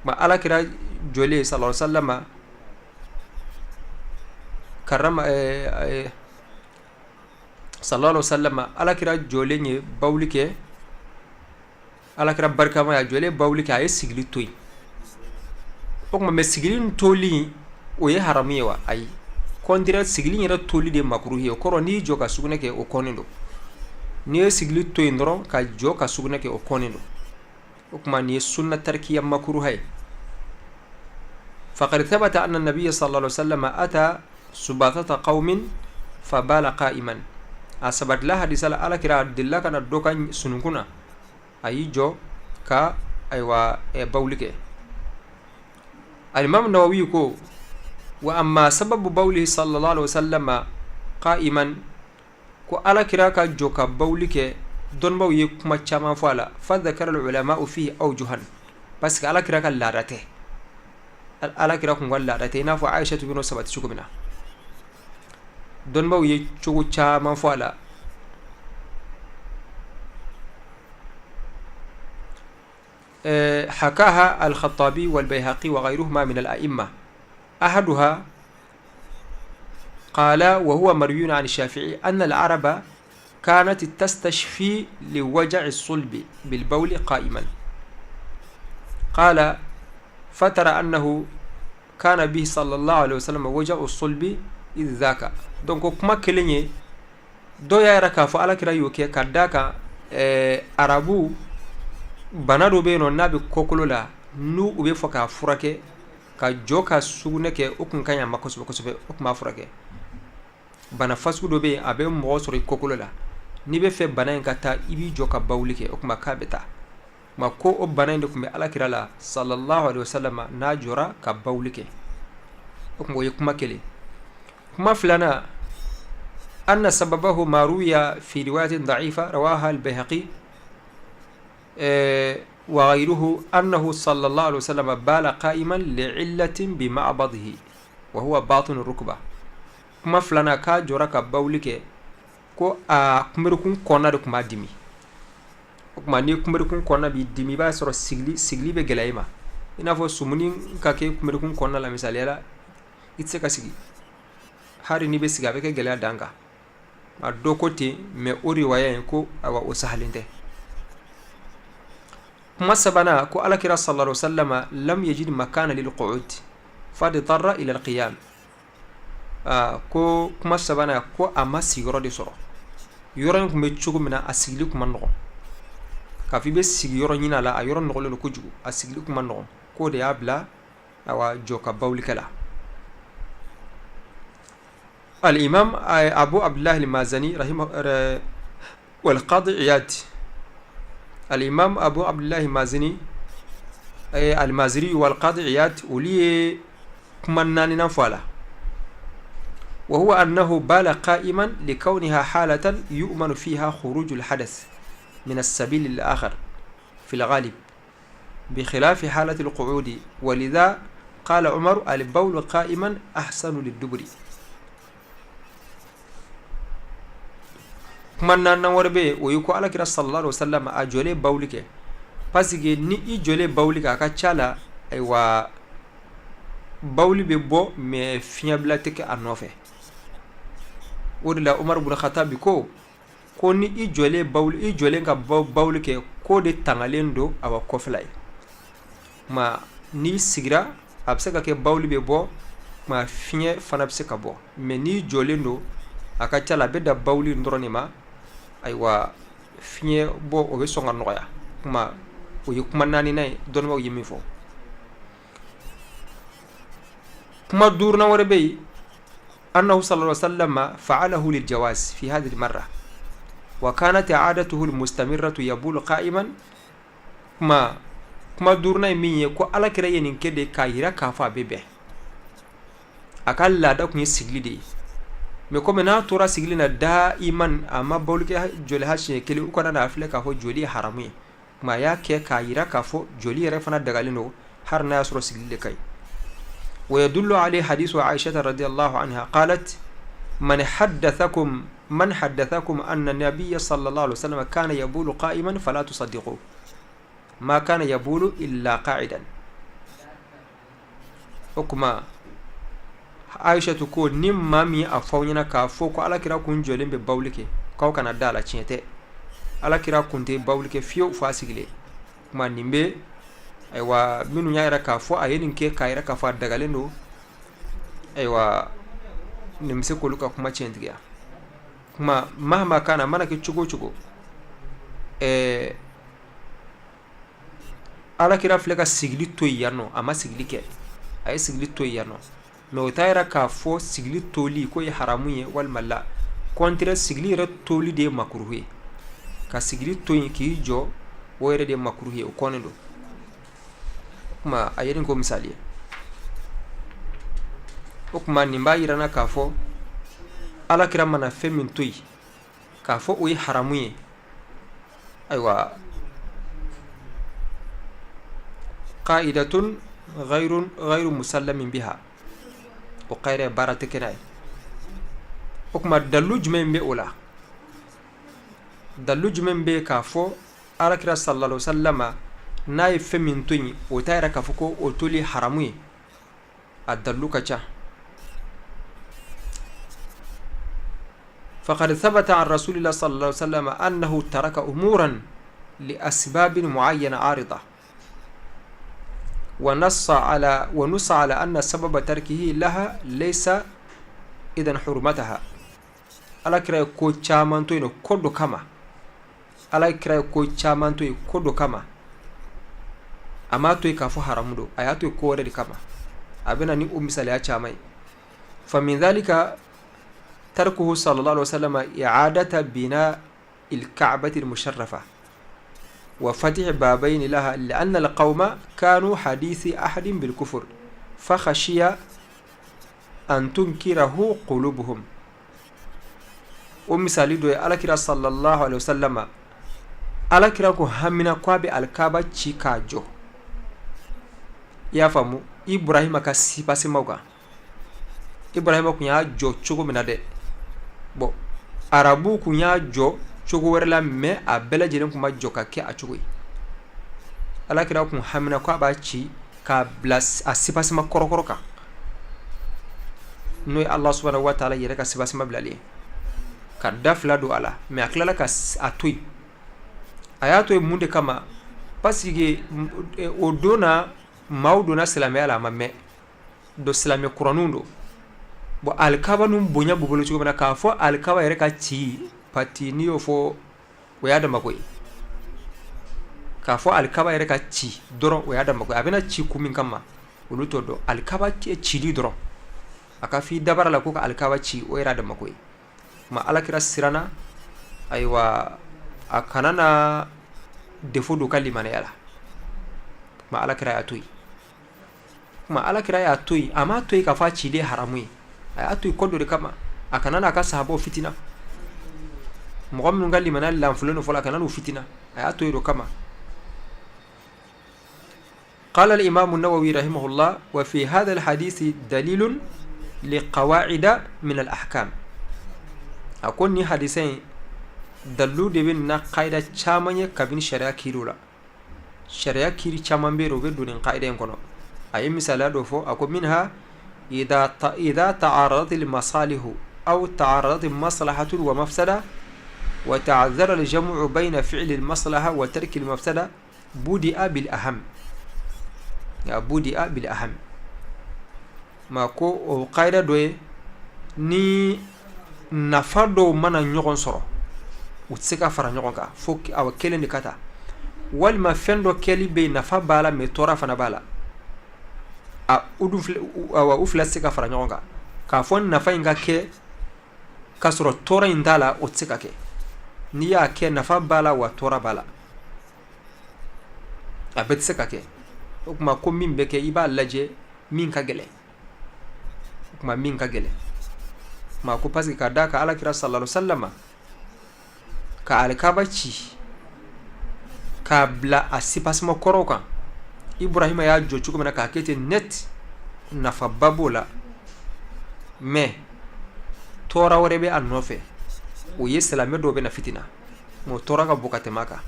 Speaker 2: Kuma Ala kira jɔlen sallallahu alaihi wasallam karama sallallahu alaihi wasallam, Ala kira jɔlen ye bawuli kɛ, Ala kira barikama a jɔlen bawuli kɛ, a ye sigili to yen. O tuma mais sigili in toli, o ye haramu ye wa? Ayi, contraire, sigili yɛrɛ toli de makuruhu ye. O kɔrɔ, n'i jɔ ka sugunɛ kɛ, o kɔnnen don. N'i ye sigili to yen dɔrɔn ka jɔ ka sugunɛ kɛ, o kɔnnen don. O tuma nin ye sunna tarikiya makuruha ye. Faqad thabata anna nabiyya sallallahu alaihi wasallam ata subatata qaumin fabala qa'iman. A sabatila hadisa la, Ala kira delila ka na dɔ ka sununkun na, a y'i jɔ ka ayiwa bawuli kɛ. Alimami Nawawi ko wa amma sababu bawli sallallahu alaihi wasallam qa'iman, ko Ala kira ka jɔ ka bawuli kɛ, dɔnnibaw ye kuma caman fɔ a la. Fa dhakara al-ulama'u fihi awjuhan, parce que Ala kira ka laada tɛ, Ala kira kun ka laada tɛ, i n'a fɔ Aïcha bɛn'o sabati cogo min na. Dɔnnibaw ye cogo caman fɔ a la. Hakaha al-Khattabi wal-Bayhaqi wa ghayruhuma min al-a'imma. Ahaduha qala wa huwa marwiyun an Shafi'i anna al-araba kanat tastashfi liwaja'i sulbi bil-bawli qa'iman. Qala fatara annahu kana bihi sallallahu alaihi wasallam waja'u sulbi idh dhaka. Donc o kuma kelen ye. Dɔw y'a yira k'a fɔ alakira y'o kɛ ka d'a kan arabu bana dɔ bɛ yen nɔ n'a bɛ kɔkolo la, n'u u bɛ fɛ k'a furakɛ ka jɔ ka sugunɛ kɛ, o tun ka ɲi a ma kosɛbɛ kosɛbɛ, o tun b'a furakɛ. Bana fasugu dɔ bɛ yen, a bɛ mɔgɔ sɔrɔ i kɔkolo la, n'i bɛ fɛ bana in ka taa, i b'i jɔ ka bawuli kɛ, o tuma k'a bɛ taa. Ma ko o bana in de tun bɛ alakira la sallallahu alaihi wasallam n'a jɔra ka bawuli kɛ. O tuma o ye kuma kelen. Kuma filanan, anna sababahu ma ruwiya fi riwayatin da'ifa rawaha al-Bayhaqi wa ghayruhu annahu sallallahu alaihi wasallam bala qa'iman li'illatin bi ma'badihi wa huwa batinu rukba. Kuma filanan, k'a jɔra ka bawuli kɛ ko a kunberekun kɔnɔna de tun b'a dimi. O tuma ni kunberekun kɔnɔna b'i dimi, i b'a sɔrɔ sigili bɛ gɛlɛya i ma, i n'a fɔ sumuni ka kɛ kunberekun kɔnɔna la misaliya la, i tɛ se ka sigi, hali n'i bɛ sigi a bɛ kɛ gɛlɛya dan kan. A dɔ ko ten, mais o riwaya in ko awa o sahalen tɛ. Kuma sabanan, ko alakira sallallahu alaihi wasallam lam yajid makana lil qu'ud fadtarra ila al qiyam. Ko kuma sabanan, ko a ma sigiyɔrɔ de sɔrɔ, yɔrɔ in tun bɛ cogo min na, a sigili tun man nɔgɔn, k'a fɔ i bɛ sigiyɔrɔ ɲini a la, a yɔrɔ nɔgɔlen don kojugu, a sigili tun man nɔgɔn, k'o de y'a bila awa jɔ ka bawulikɛ la. Al-imam Abu Abdullah al-Mazani rahima wal Qadi Iyad, al-imam Abu Abdullah al-Mazini al-Maziri wal Qadi Iyad, olu ye kuma naaninan fɔ a la. Wa huwa annahu bala qa'iman likawniha halatan yu'manu fiha khuruj al-hadath min as-sabil al-akhar fi al-ghalib bi khilafi halati al-qu'udi, wa lidha qala Umar al-bawl qa'iman ahsanu lid-duburi. Kuma naaninan wɛrɛ bɛ yen, o ye ko alakira sallallahu alaihi wasallam a jɔlen bawuli kɛ, parce que ni i jɔlen bawuli kɛ, a ka ca la ayiwa bawuli bɛ bɔ, mais fiɲɛbila tɛ kɛ a nɔfɛ. O de la Umar ibn Khattab ko ni i jɔlen bawuli, i jɔlen ka bawuli kɛ, k'o de tangalen don awa kɔfɛla ye. Ma n'i sigira, a bɛ se ka kɛ bawuli bɛ bɔ, ma fiɲɛ fana bɛ se ka bɔ, mais n'i jɔlen don, a ka ca la a bɛ dan bawuli in dɔrɔn de ma, ayiwa fiɲɛ bɔ o bɛ sɔn ka nɔgɔya. Kuma o ye kuma naaninan ye dɔnnibaaw ye min fɔ. Kuma duurunan wɛrɛ bɛ yen, annahu sallallahu alaihi wasallam fa'alahu lil jawaz fi hadhihi al-marra wa kanat 'adatuhu al-mustamirratu yabulu qa'iman. Kuma duurunan ye min ye, ko alakira ye nin kɛ de k'a yira k'a fɔ a bɛ bɛn, a ka laada tun ye sigili de ye, mais komi n'a tora sigili na daiman, a ma bawuli kɛ jɔli ha siɲɛ kelen, u kana n'a filɛ k'a fɔ jɔli ye haramu ye. Kuma a y'a kɛ k'a yira k'a fɔ jɔli yɛrɛ fana dagalen don, hali n'a y'a sɔrɔ sigili de ka ɲi. Wa yadullu alayhi hadithu Aisha radiyallahu anha qalat man haddathakum anna nabiyya sallallahu alaihi wasallam kana yabulu qa'iman fala tusaddiqu ma kana yabulu illa qa'idan. O kuma Aishatu ko ni maa min a fɔ aw ɲɛna k'a fɔ ko alakira kun jɔlen bɛ bawuli kɛ, k'aw kana da la, tiɲɛ tɛ, alakira kun tɛ bawuli kɛ fiyewu f'a sigilen. Kuma nin bɛ ayiwa minnu y'a yira k'a fɔ a ye nin kɛ k'a yira k'a fɔ a dagalen don, ayiwa nin bɛ se k'olu ka kuma tiɲɛtigiya. Kuma mahama kana, a mana kɛ cogo o cogo, alakira filɛ ka sigili to yen yan nɔ, a ma sigili kɛ, a ye sigili to yen yan nɔ, mais o t'a yira k'a fɔ sigili toli k'o ye haramu ye walima la contraire, sigili yɛrɛ toli de ye makuruhu ye. Ka sigili to yen k'i jɔ, o yɛrɛ de ye makuruhu ye, o kɔnnen don. Kuma a ye nin ko misali ye. O kuma nin b'a yira n na k'a fɔ alakira mana fɛn min to yen k'a fɔ o ye haramu ye, ayiwa qa'idatun ghayru musallamin biha, o kayira baara tɛ kɛ n'a ye. O kuma dalu jumɛn bɛ o la? Dalu jumɛn bɛ k'a fɔ alakira sallallahu alaihi wasallam n'a ye fɛn min to yen, o t'a yira k'a fɔ ko o toli haramu ye? A dalu ka ca. Faqad thabata an rasulillah sallallahu alaihi wasallam annahu taraka umuran li asbabin muayyana arida wa nassa ala wa nussa ala anna sababa tarkihi laha laysa idan hurmataha. Ala kira ye ko caman to yen ko dɔ kama. Ala kira ye ko caman to yen ko dɔ kama. A m'a to yen k'a fɔ haramu don, a y'a to yen ko wɛrɛ de kama. A bɛ na ni o misaliya caman ye. Famin dhalika tarkuhu sallallahu alaihi wasallam i'adata bina il-ka'bati al-musharrafa wa fatih babayn laha li'anna al-qawma kanu hadithi ahadin bil kufr fa khashiya an tunkirahu qulubuhum. O misali dɔ ye, alakira sallallahu alaihi wasallama, alakira ko hamina ko a bɛ alikaba ci k'a jɔ, i y'a faamu, Ibrahima ka sipasemaw kan. Ibrahima kun y'a jɔ cogo min na dɛ, bon, arabuw kun y'a jɔ cogo wɛrɛ la, mais a bɛɛ lajɛlen kun ma jɔ ka kɛ a cogo ye. Alakira kun hamina ko a b'a ci k'a bila a sipasema kɔrɔkɔrɔ kan, n'o ye Allah subhanahu wa ta'ala yɛrɛ ka sipasema bilalen ye, ka da fila don a la. Mais a tilala ka a to yen. A y'a to yen mun de kama? Parce que o don na, maaw donna silamɛya la, a ma mɛn don, silamɛ kuraninw don. Bon, alikaba ninnu bonya b'u bolo cogo min na, k'a fɔ alikaba yɛrɛ ka ci pati, n'i y'o fɔ, o y'a dama ko ye. K'a fɔ alikaba yɛrɛ ka ci dɔrɔn, o y'a dama ko ye. A bɛna ci kun min kama, olu t'o dɔn. Alikaba cili dɔrɔn, a ka f'i dabara la ko ka alikaba ci, o yɛrɛ dama ko ye. Kuma alakira siranna, ayiwa, a kana na défaut don ka limaniya la. Kuma alakira y'a to yen. Kuma alakira y'a to yen, a m'a to yen k'a fɔ a cili ye haramu ye. A y'a to yen ko dɔ de kama, a kana n'a ka sahabaw fitina. Mɔgɔ minnu ka limaniya lanfulen don fɔlɔ, a kana n'u fitina. A y'a to yen o kama. قال الإمام النووي رحمه الله: وفي هذا الحديث دليل لقواعد من الأحكام. A ko nin hadisa in dalilu de bɛ na kaida caman ye kabini sariya kiiriw la. Sariya kiiri caman bɛ yen, o bɛ don nin kaida in kɔnɔ. A ye misaliya dɔ fɔ, a ko: منها إذا تعارضت المصالح أو تعارضت مصلحة ومفسدة وتعذر الجمع بين فعل المصلحة وترك المفسدة بدئ بالأهم، ya بدئ بالأهم. Ma ko o kaida dɔ ye, ni nafa dɔw mana ɲɔgɔn sɔrɔ, u tɛ se ka fara ɲɔgɔn kan, fo awa kelen de ka taa, walima fɛn dɔ kɛli bɛ yen, nafa b'a la, mais tɔɔrɔ fana b'a la, a u dun awa u fila tɛ se ka fara ɲɔgɔn kan. K'a fɔ nafa in ka kɛ k'a sɔrɔ tɔɔrɔ in t'a la, o tɛ se ka kɛ. N'i y'a kɛ, nafa b'a la wa tɔɔrɔ b'a la, a bɛɛ tɛ se ka kɛ. O tuma ko min bɛ kɛ, i b'a lajɛ min ka gɛlɛn. O tuma min ka gɛlɛn ma ko, parce que ka d'a kan alakira sallallahu alaihi wasallam ka alikaba ci k'a bila a sipasima kɔrɔw kan, Ibrahima y'a jɔ cogo min na k'a kɛ ten net, nafaba b'o la, mais tɔɔrɔ wɛrɛ bɛ a nɔfɛ, o ye silamɛ dɔw bɛ na fitina, o tɔɔrɔ ka bon ka tɛmɛ a kan.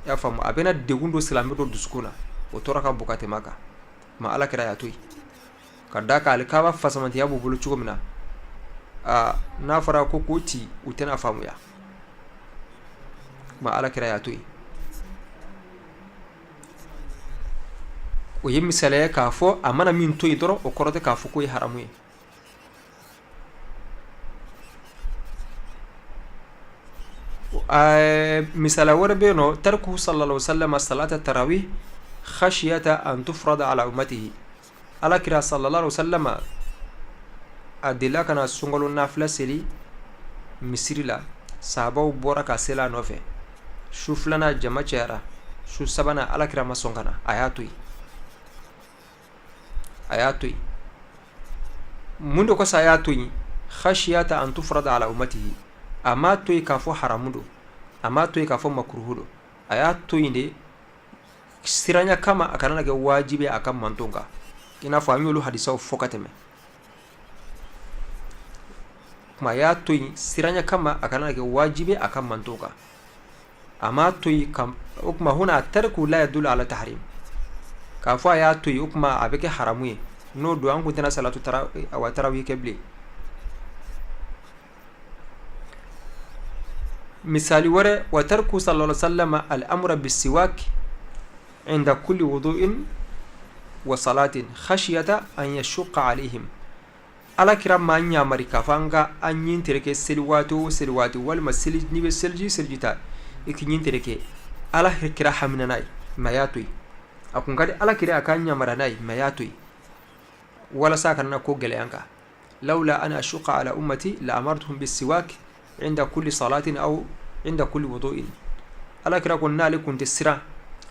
Speaker 2: I y'a faamu, a bɛna degun don silamɛ dɔ dusukun na, o tɔɔrɔ ka bon ka tɛmɛ a kan. Ma ala kira y'a to yen ka d'a kan alikaba fasamantiya b'u bolo cogo min na, aa, n'a fɔra ko k'o ci, u tɛna faamuya. Ma ala kira y'a to yen. O ye misaliya ye k'a fɔ a mana min to yen dɔrɔn, o kɔrɔ tɛ k'a fɔ k'o ye haramu ye. Misaliya wɛrɛ bɛ yen nɔ: تركه صلى الله عليه وسلم صلاة التراويح خشية أن تفرض على أمته. Ala kira sallallahu alaihi wasallam a delila ka na sunkalo nafila seli misiri la. Sahabaw bɔra ka seli a nɔfɛ. Su filanan, jama cayara. Su sabanan, ala kira ma sɔn ka na, a y'a to yen. A y'a to yen mun de kosɔn? A y'a to yen خشية أن تفرض على أمته. A m'a to yen k'a fɔ haramu don, a m'a to yen k'a fɔ makuruhu don. A y'a to yen de siranya kama, a kana kɛ wajibi a ka manton kan, i n'a fɔ an y'olu hadisaw fɔ ka tɛmɛ. Kuma a y'a to yen siranya kama, a kana kɛ wajibi a ka manton kan. A m'a to yen kam. O tuma هنا الترك لا يدل على التحريم. K'a fɔ a y'a to yen, o tuma a bɛ kɛ haramu ye, n'o don an kun tɛna salatu awa tarawih kɛ bilen. Misali wɛrɛ: وتركه صلى الله عليه وسلم الأمر بالسواك عند كل وضوء وصلاة خشية أن يشق عليهم. Ala kira m'an yamari k'a fɔ an ka an ɲin tereke seli waati o seli waati, walima seli n'i bɛ seliji seliji ta, i k'i ɲin tereke. Ala kira hamina n'a ye, mais a y'a to yen. A kun ka di ala kira a k'an yamara n'a ye, mais a y'a to yen walasa a kana na ko gɛlɛya an kan. Lawla an ashuqa ala ummati la amartuhum bisiwak inda kulli salatin aw inda kulli wudu'in. Ala kira ko n'ale kun tɛ siran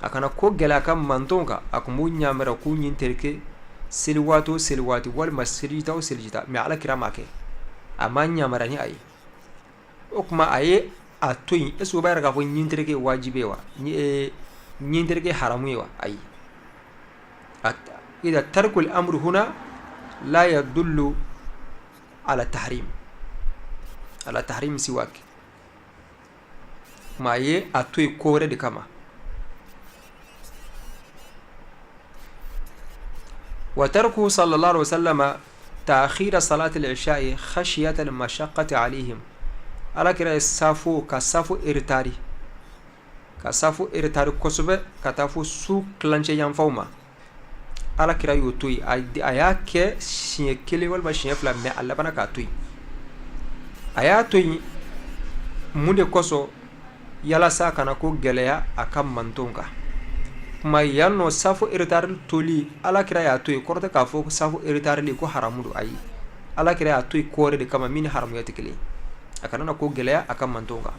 Speaker 2: a kana ko gɛlɛya a ka mantonw kan, a kun b'u yamara k'u ɲin tereke seli waati o seli waati, walima selijita o selijita. Mais ala kira m'a kɛ, a m'an yamara ni a ye. O tuma a ye a to yen. Est ce que o b'a yira k'a fɔ ɲin tereke ye wajibi ye wa, ɲin tereke haramu ye wa? Ayi. Idha tarkul amru huna la yadullu ala tahrim, ala tahrim siwak. Kuma a ye a to yen ko wɛrɛ de kama. Wa tarku sallallahu alaihi wasallam ta'khira salati al-isha'i khashiyata al-mashaqqati alaihim. Ala kira ye safo ka safo retard, ka safo retard kosɛbɛ ka taa fo su tilancɛ yanfanw ma. Ala kira y'o to yen. A y'a kɛ siɲɛ kelen walima siɲɛ fila, mais a labanna k'a to yen. A y'a to yen mun de kosɔn? Yalasa a kana ko gɛlɛya a ka mantonw kan. Kuma yan nɔ, safo retard toli, ala kira y'a to yen, kɔrɔ tɛ k'a fɔ safo retardli ko haramu don. Ayi, ala kira y'a to yen ko wɛrɛ de kama min ni haramuya tɛ kelen, a kana na ko gɛlɛya a ka mantonw kan.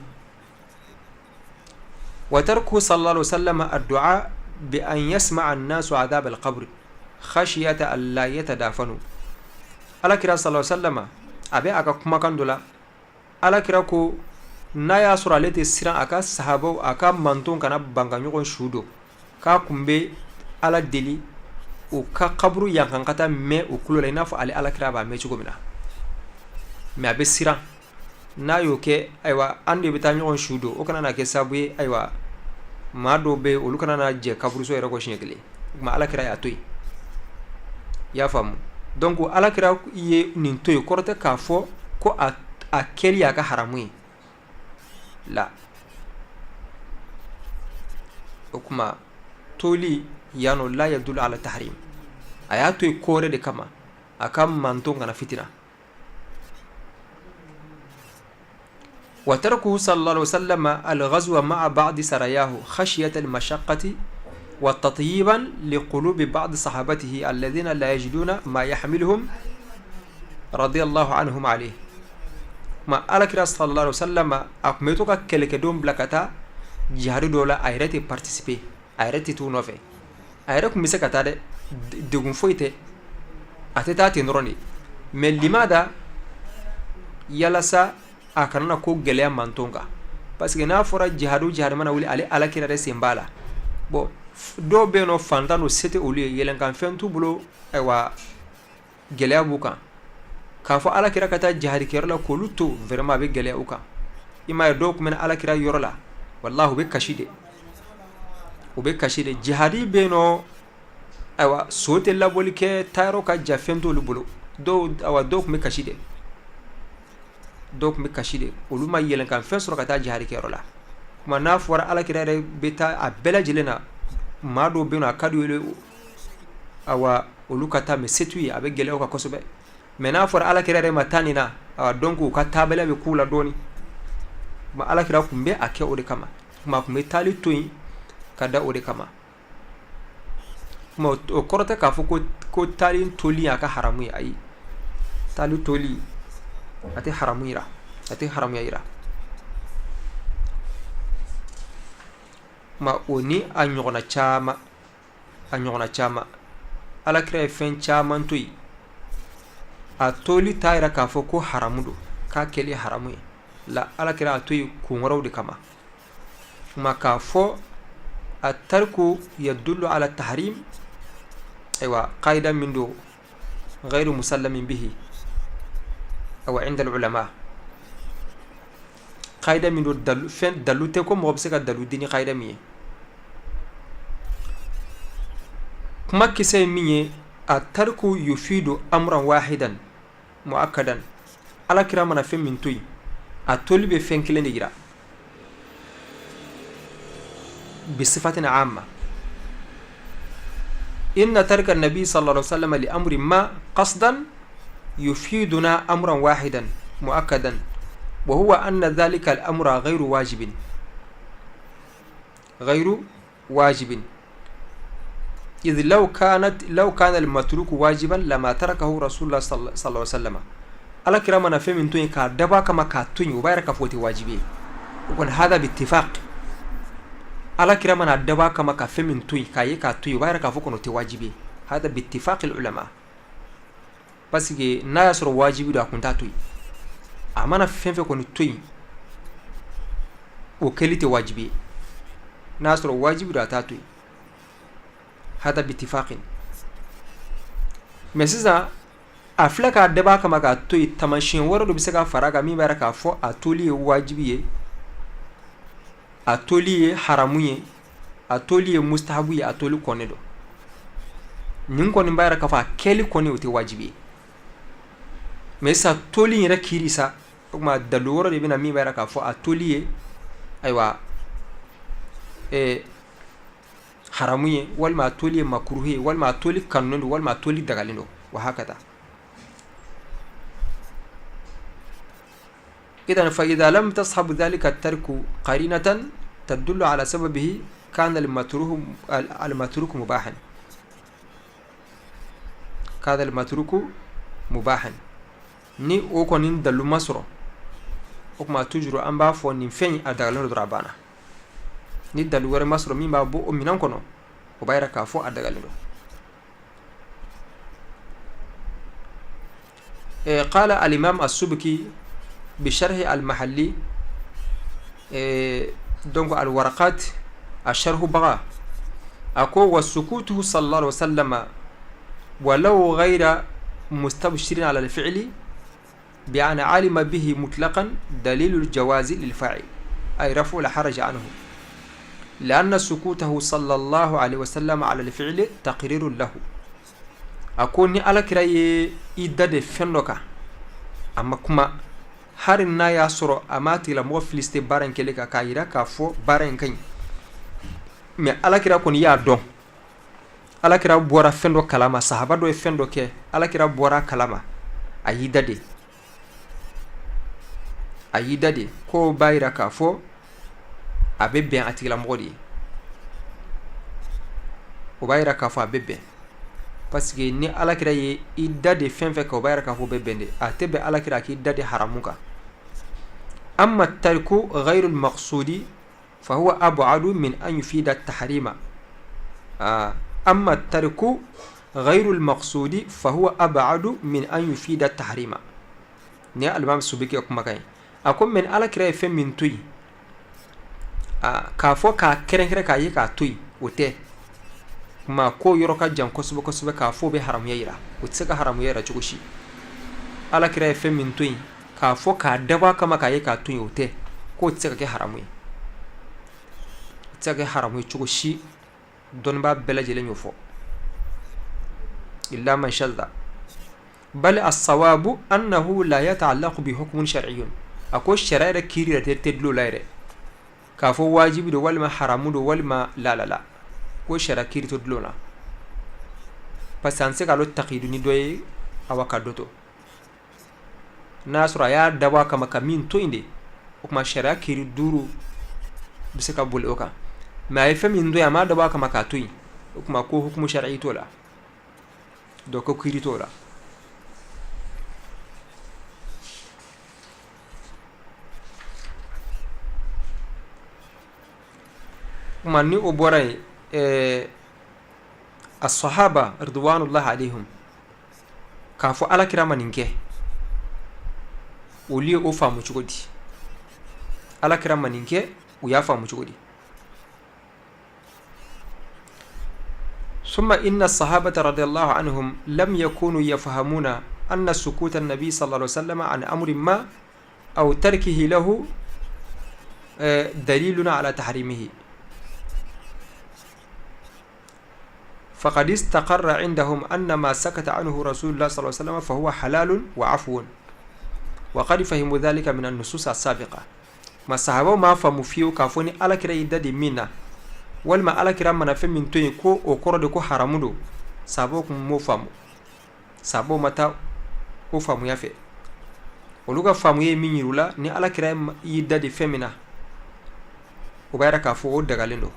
Speaker 2: Wa tarku sallallahu alaihi wasallam addu'a bi an yasma'a an-nasu adhab al-qabr khashiyata an la yatadafanu. Ala kira sallallahu alaihi wasallam a bɛ a ka kumakan dɔ la, ala kira ko n'a y'a sɔrɔ ale tɛ siran a ka sahabaw, a ka manton kana ban ka ɲɔgɔn su don, k'a kun bɛ ala deli u ka kaburu yankan ka taa mɛn u tulo la, i n'a fɔ ale ala kira b'a mɛn cogo min na. Mais a bɛ siran n'a y'o kɛ, ayiwa, an de bɛ taa ɲɔgɔn su don, o kana na kɛ sababu ye, ayiwa, maa dɔw bɛ yen, olu kana na jɛ kaburuso yɛrɛ kɔ siɲɛ kelen. O tuma ala kira y'a to yen. I y'a faamu? Donc ala kira ye nin to yen, kɔrɔ tɛ k'a fɔ ko a kɛli y'a ka haramu ye la. O tuma toli yan nɔ la yadulu ala tahrim. A y'a to yen ko wɛrɛ de kama, a ka manton kana fitina. Wa tarkuhu sallallahu alaihi wasallam al-ghazwa ma'a ba'di sarayahu khashiyata al-mashaqqati wa tatyiban liqulubi ba'di sahabatihi alladhina la yajiduna ma yahmiluhum radiyallahu anhum alayhi. Ma alakira sallallahu alaihi wasallam a tun bɛ to ka kɛlɛkɛdenw bila ka taa jihadi dɔw la, a yɛrɛ tɛ participer, a yɛrɛ tɛ t'u nɔfɛ. A yɛrɛ tun bɛ se ka taa dɛ, degun foyi tɛ, a tɛ taa ten dɔrɔn de. Mais limada? Yalasa a kana na ko gɛlɛya manton kan, parce que n'a fɔra jihadu jihadi mana wuli, ale ala kira yɛrɛ sen b'a la. Bon, dɔw bɛ yen nɔ, fantan don, se tɛ olu ye, yɛlɛnkanfɛn t'u bolo, ayiwa, gɛlɛya b'u kan. K'a fɔ ala kira ka taa jihadikɛyɔrɔ la k'olu to, vraiment a bɛ gɛlɛya u kan. I m'a ye, dɔw tun bɛ ala kira yɔrɔ la, walahi, u bɛ kasi de, u bɛ kasi de. Jihadi bɛ yen nɔ, ayiwa, so tɛ labɔli kɛ, taayɔrɔ ka jan, fɛn t'olu bolo. Dɔw, ayiwa, dɔw tun bɛ kasi de, dɔw tun bɛ kasi de. Olu ma yɛlɛnkan fɛn sɔrɔ ka taa jihadikɛyɔrɔ la. Kuma n'a fɔra ala kira yɛrɛ bɛ taa a bɛɛ lajɛlen na, maa dɔw bɛ yen nɔ, a ka d'u ye, awa, olu ka taa, mais se t'u ye, a bɛ gɛlɛya u kan kosɛbɛ. Mais n'a fɔra ala kira yɛrɛ ma taa nin na, awa, donc u ka taabaliya bɛ k'u la dɔɔni. Kuma ala kira tun bɛ a kɛ o de kama. Kuma a tun bɛ taali to yen ka da o de kama. Kuma o kɔrɔ tɛ k'a fɔ ko taali toli a ka haramu ye. Ayi, taali toli a tɛ haramu yira, a tɛ haramuya yira. Kuma o ni a ɲɔgɔnna caman, a ɲɔgɔnna caman, ala kira ye fɛn caman to yen, a toli t'a yira k'a fɔ ko haramu don, k'a kɛli haramu ye la. Ala kira a to yen kun wɛrɛw de kama. Kuma k'a fɔ a tariku yadullu ala tahrim, ayiwa, qaida min don ghayru musallamin bihi, awa, inda ulama, qaida min don, dalu fɛn dalu tɛ ko mɔgɔ bɛ se ka dalu di ni qaida min ye. Kuma kisɛ ye min ye, a tariku yufidu amran wahidan muakkadan. Ala kira mana fɛn min to yen, a toli bɛ fɛn kelen de yira bisifatin amma. Inna tarika nabi sallallahu alaihi wasallam li amri ma qasdan يفيدنا أمرا واحدا مؤكدا، وهو أن ذلك الأمر غير واجب، غير واجب، إذ لو كان المتروك واجبا لما تركه رسول الله صلى الله عليه وسلم. Ala kira mana fɛn min to yen k'a dabɔ a kama k'a to yen, o b'a yira k'a fɔ o tɛ wajibi ye. O kɔni, هذا باتفاق. Ala kira mana dabɔ a kama ka fɛn min to yen, k'a ye k'a to yen, o b'a yira k'a fɔ kɔni o tɛ wajibi ye. هذا باتفاق العلماء, parce que n'a y'a sɔrɔ wajibi don, a kun t'a to yen. A mana fɛn fɛn kɔni to yen, o kɛli tɛ wajibi ye. N'a y'a sɔrɔ wajibi don, a t'a to yen. هذا باتفاق. Mais sisan, a filɛ k'a dabɔ a kama k'a to yen, taamasiyɛn wɛrɛ dɔ bɛ se ka fara a kan min b'a yira k'a fɔ a toli ye wajibi ye, a toli ye haramu ye, a toli ye mustahabu ye, a toli kɔnnen don. Nin kɔni b'a yira k'a fɔ a kɛli kɔni, o tɛ wajibi ye. Mais sisan, toli yɛrɛ kiiri sa, o tuma dalu wɛrɛ de bɛna min b'a yira k'a fɔ a toli ye, ayiwa, haramu ye, walima a toli ye makuruhu ye, walima a toli kanunen don, walima a toli dagalen don, وهكذا. إذا فإذا لم تصحب ذلك الترك قرينة تدل على سببه كان المتروك مباحا، كان المتروك مباحا. Ni o kɔni dalu ma sɔrɔ, o tuma toujours an b'a fɔ nin fɛn in, a dagalen don dɔrɔn, a banna. Ni dalu wɛrɛ ma sɔrɔ min b'a bɔ o minɛn kɔnɔ, o b'a yira k'a fɔ a dagalen don. قال الإمام السبكي بشرح المحلي, donc الورقات الشرح بغا أكو: وسكوته صلى الله عليه وسلم ولو غير مستبشر على الفعل بأن علم به مطلقا دليل الجواز للفاعل، أي رفع الحرج عنه، لأن سكوته صلى الله عليه وسلم على الفعل تقرير له. A ko ni Ala kira ye i da de fɛn dɔ kan, a ma kuma, hali n'a y'a sɔrɔ a m'a tigilamɔgɔ félicité baara in kɛlen kan, k'a yira k'a fɔ baara in ka ɲi, mais Ala kira kɔni y'a dɔn. Ala kira bɔra fɛn dɔ kalama, sahaba dɔ ye fɛn dɔ kɛ, Ala kira bɔra kalama, a y'i da de, a y'i da de, k'o b'a yira k'a fɔ a bɛ bɛn a tigilamɔgɔ de ye. O b'a yira k'a fɔ a bɛ bɛn, parce que ni Alakira ye i da de fɛn fɛn kan, o b'a yira k'a fɔ o bɛ bɛn de. A tɛ bɛn Alakira k'i da de haramu kan. أما الترك غير المقصود فهو أبعد من أن يفيد التحريم. أما الترك غير المقصود فهو أبعد من أن يفيد التحريم. Ni alimami Subiki kumakan ye. A ko mais Ala kira ye fɛn min to yen, k'a fɔ k'a kɛrɛnkɛrɛn k'a ye k'a to yen, o tɛ kuma ko yɔrɔ ka jan kosɛbɛ kosɛbɛ k'a fɔ o bɛ haramuya yira. O tɛ se ka haramuya yira cogo si. Ala kira ye fɛn min to yen, k'a fɔ k'a dabɔ a kama k'a ye k'a to yen, o tɛ k'o tɛ se ka kɛ haramu ye, o tɛ se ka kɛ haramu ye cogo si. Dɔnnibaa bɛɛ lajɛlen y'o fɔ, إلا من شذ. بل الصواب أنه لا يتعلق بحكم شرعي. A ko sariya yɛrɛ kiiri yɛrɛ tɛ dulon la yɛrɛ k'a fɔ wajibi don walima haramu don walima la la la, ko sariya kiiri tɛ dulon na, parce que an tɛ se k'ale takidu ni dɔ ye, awa, ka dɔ to. N'a y'a sɔrɔ a y'a dabɔ a kama ka min to yen de, o tuma sariya kiiri duuru bɛ se ka boli o kan. Mais a ye fɛn min to yen, a m'a dabɔ a kama k'a to yen, o tuma ko hukumu sariya t'o la, donc ko kiiri t'o la. Kuma ni o bɔra yen, الصحابة رضوان الله عليهم, k'a fɔ Ala kira ma nin kɛ, olu ye o faamu cogo di? Ala kira ma nin kɛ, u y'a faamu cogo di? ثم إن الصحابة رضي الله عنهم لم يكونوا يفهمون أن سكوت النبي صلى الله عليه وسلم عن أمر ما أو تركه له دليل على تحريمه، فقد استقر عندهم أن ما سكت عنه رسول الله صلى الله عليه وسلم فهو حلال وعفو، وقد فهموا ذلك من النصوص السابقة. Ma sahabaw m'a faamu fiyewu k'a fɔ ni Ala kira y'i da di min na, walima Ala kira mana fɛn min to yen, ko o kɔrɔ de ko haramu don. Sahabaw kun m'o faamu. Sahabaw ma taa o faamuya fɛ. Olu ka faamuya ye min yir'u la, ni ala kira y'i da di fɛn min na, o b'a yira k'a fɔ o dagalen don,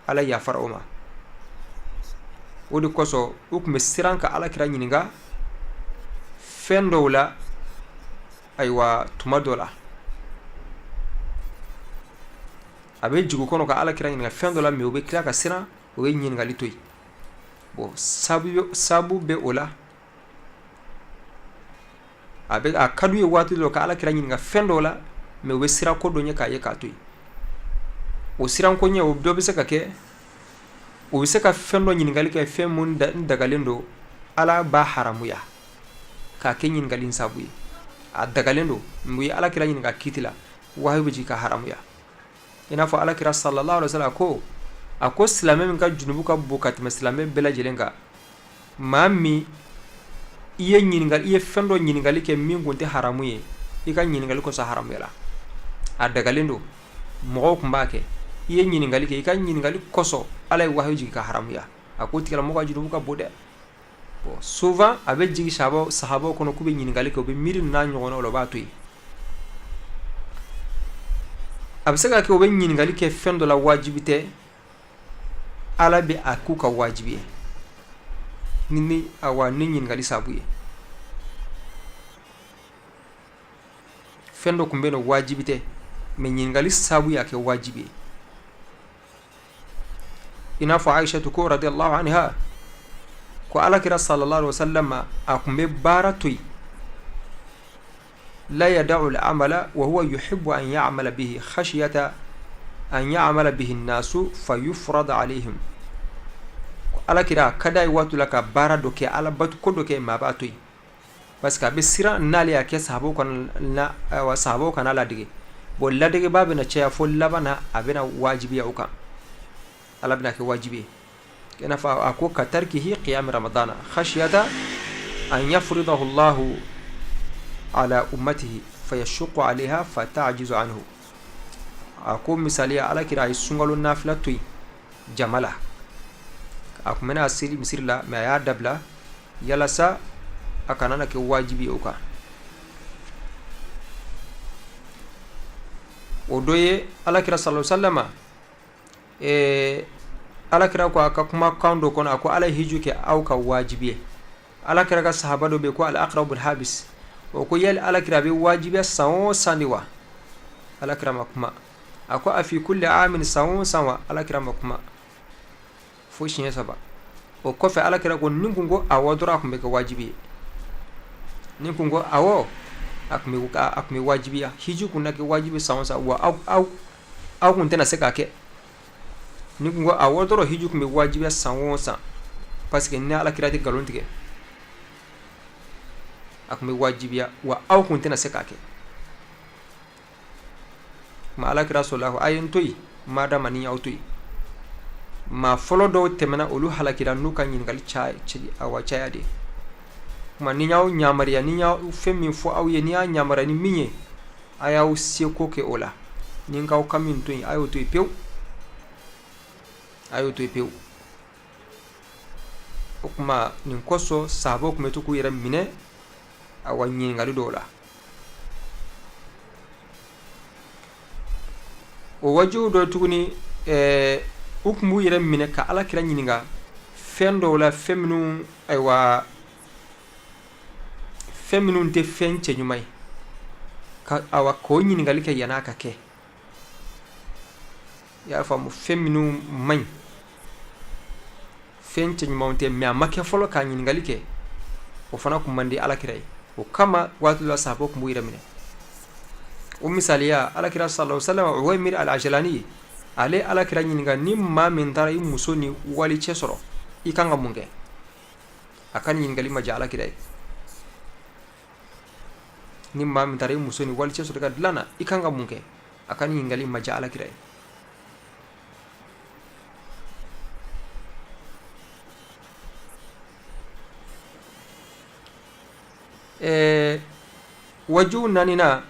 Speaker 2: ala yafara o ma. O de kosɔn u tun bɛ siran ka ala kira ɲininka fɛn dɔw la. Ayiwa, tuma dɔ la a bɛ jigin kɔnɔ ka ala kira ɲininka fɛn dɔ la, mais u bɛ tila ka siran, o ye ɲininkali to yen. Bon, sabu bɛ o la, a bɛ a ka d'u ye waati dɔ ka ala kira ɲininka fɛn dɔ la, mais u bɛ siran ko dɔ ɲɛ k'a ye k'a to yen. O siranko ɲɛ, o dɔ bɛ se ka kɛ, u bɛ se ka fɛn dɔ ɲininkali kɛ, fɛn mun dagalen don, ala b'a haramuya k'a kɛ ɲininkali sabu ye. A dagalen don, mais u ye ala kira ɲininka kiti la, wahayu bɛ jigin ka haramuya. I n'a fɔ ala kira sallallahu alaihi wasallam ko, a ko silamɛ min ka junubu ka bon ka tɛmɛ silamɛ bɛɛ lajɛlen kan, maa min i ye ɲininkali, i ye fɛn dɔ ɲininkali kɛ min kun tɛ haramu ye, i ka ɲininkali kosɔn haramuyala. A dagalen don, mɔgɔw tun b'a kɛ, i ye ɲininkali kɛ, i ka ɲininkali kosɔn ala ye wahayu jigin ka haramuya. A ko tigilamɔgɔ ka junubu ka bon dɛ. Bon, souvent a bɛ jigin sahabaw kɔnɔ k'u bɛ ɲininkali kɛ, u bɛ miiri n'a ɲɔgɔnnaw la, u b'a to yen. A bɛ se ka kɛ u bɛ ɲininkali kɛ fɛn dɔ la, wajibi tɛ, ala bɛ a k'u ka wajibi ye ni awa ni ɲininkali sabu ye. Fɛn dɔ tun bɛ yen, wajibi tɛ, mais ɲininkali sabu y'a kɛ wajibi ye. I n'a fɔ Aishatu ko radiyallahu anha ko ala kira sallallahu alaihi wasallam a tun bɛ baara to yen, la yada'u al-amala wa huwa yuhibbu an ya'mala bihi khashiyata an ya'mala bihi an-nasu fayufrad alayhim. Ala kira ka d'a ye waati la ka baara dɔ kɛ, ala batu ko dɔ kɛ, mais a b'a to yen parce que a bɛ siran n'ale y'a kɛ, sahabaw kana, ayiwa, sahabaw kana ladege. Bon, ladegeba bɛna caya fo laban na a bɛna wajibiya o kan, ala bɛna kɛ wajibi ye. I n'a fɔ a ko ka tarkihi qiyam ramadana khashiyata an yafridahu Allahu ala ummatihi fayashuqu alayha fata'jizu anhu. A ko misaliya, ala kira a ye sunkalo nafila to yen jama la, a tun bɛna seli misiri la, mais a y'a dabila yalasa a kana na kɛ wajibi ye o kan. O dɔ ye ala kira sallallahu alaihi wasallam, ala kira ko a ka kumakan dɔ kɔnɔ, a ko ala ye hiju kɛ aw ka wajibi ye. Ala kira ka sahaba dɔ bɛ ko al-Aqra bin Habis, o ko yali ala kira a bɛ wajibiya san o san de wa? Ala kira ma kuma. A ko a fi kulli amin, san o san wa? Ala kira ma kuma fo siɲɛ saba. O kɔfɛ ala kira ko ni kun ko awɔ dɔrɔn, a tun bɛ kɛ wajibi ye. Ni kun ko awɔ, a tun bɛ wajibiya, hiji kun na kɛ wajibi san o san, wa aw kun tɛna se k'a kɛ. Ni kun ko awɔ dɔrɔn, hiji kun bɛ wajibiya san o san, parce que ni ala kira tɛ nkalon tigɛ, a tun bɛ wajibiya, wa aw kun tɛna se k'a kɛ. Ma ala kira sɔrɔla a ye n to yen, madama ni y'aw to yen, maa fɔlɔ dɔw tɛmɛna, olu halakira n'u ka ɲininkali awa caya de. Kuma ni y'aw yamaruya, ni y'aw fɛn min fɔ aw ye, ni y'a yamaruya ni min ye, a y'aw seko kɛ o la. Ni n k'aw ka min to yen, a y'o to yen pewu, a y'o to yen pewu. O tuma nin kosɔn sahabaw tun bɛ to k'u yɛrɛ minɛ awa ɲininkali dɔw la. O wajibu dɔ tuguni, u tun b'u yɛrɛ minɛ ka ala kira ɲininka fɛn dɔw la, fɛn minnu, ayiwa, fɛn minnu tɛ fɛn cɛɲuman ye, ka awa k'o ɲininkali kɛ yann'a ka kɛ. I y'a faamu, fɛn minnu man ɲi, fɛn cɛɲumanw tɛ, mais a ma kɛ fɔlɔ k'a ɲininkali kɛ, o fana tun man di ala kira ye. O kama waati la sahabaw tun b'u yɛrɛ minɛ. O misaliya, ala kira sallallahu alaihi wasallam, Uwaymir al-Ajlani, ale ala kira ɲininka, ni maa min taara i muso ni wali cɛ sɔrɔ, i kan ka mun kɛ? A ka ɲininkali ma diya ala kira ye. Ni maa min taara i muso ni wali cɛ sɔrɔ i ka dilan na, i kan ka mun kɛ? A ka ɲininkali ma diya ala kira ye. Wajibu naaninan,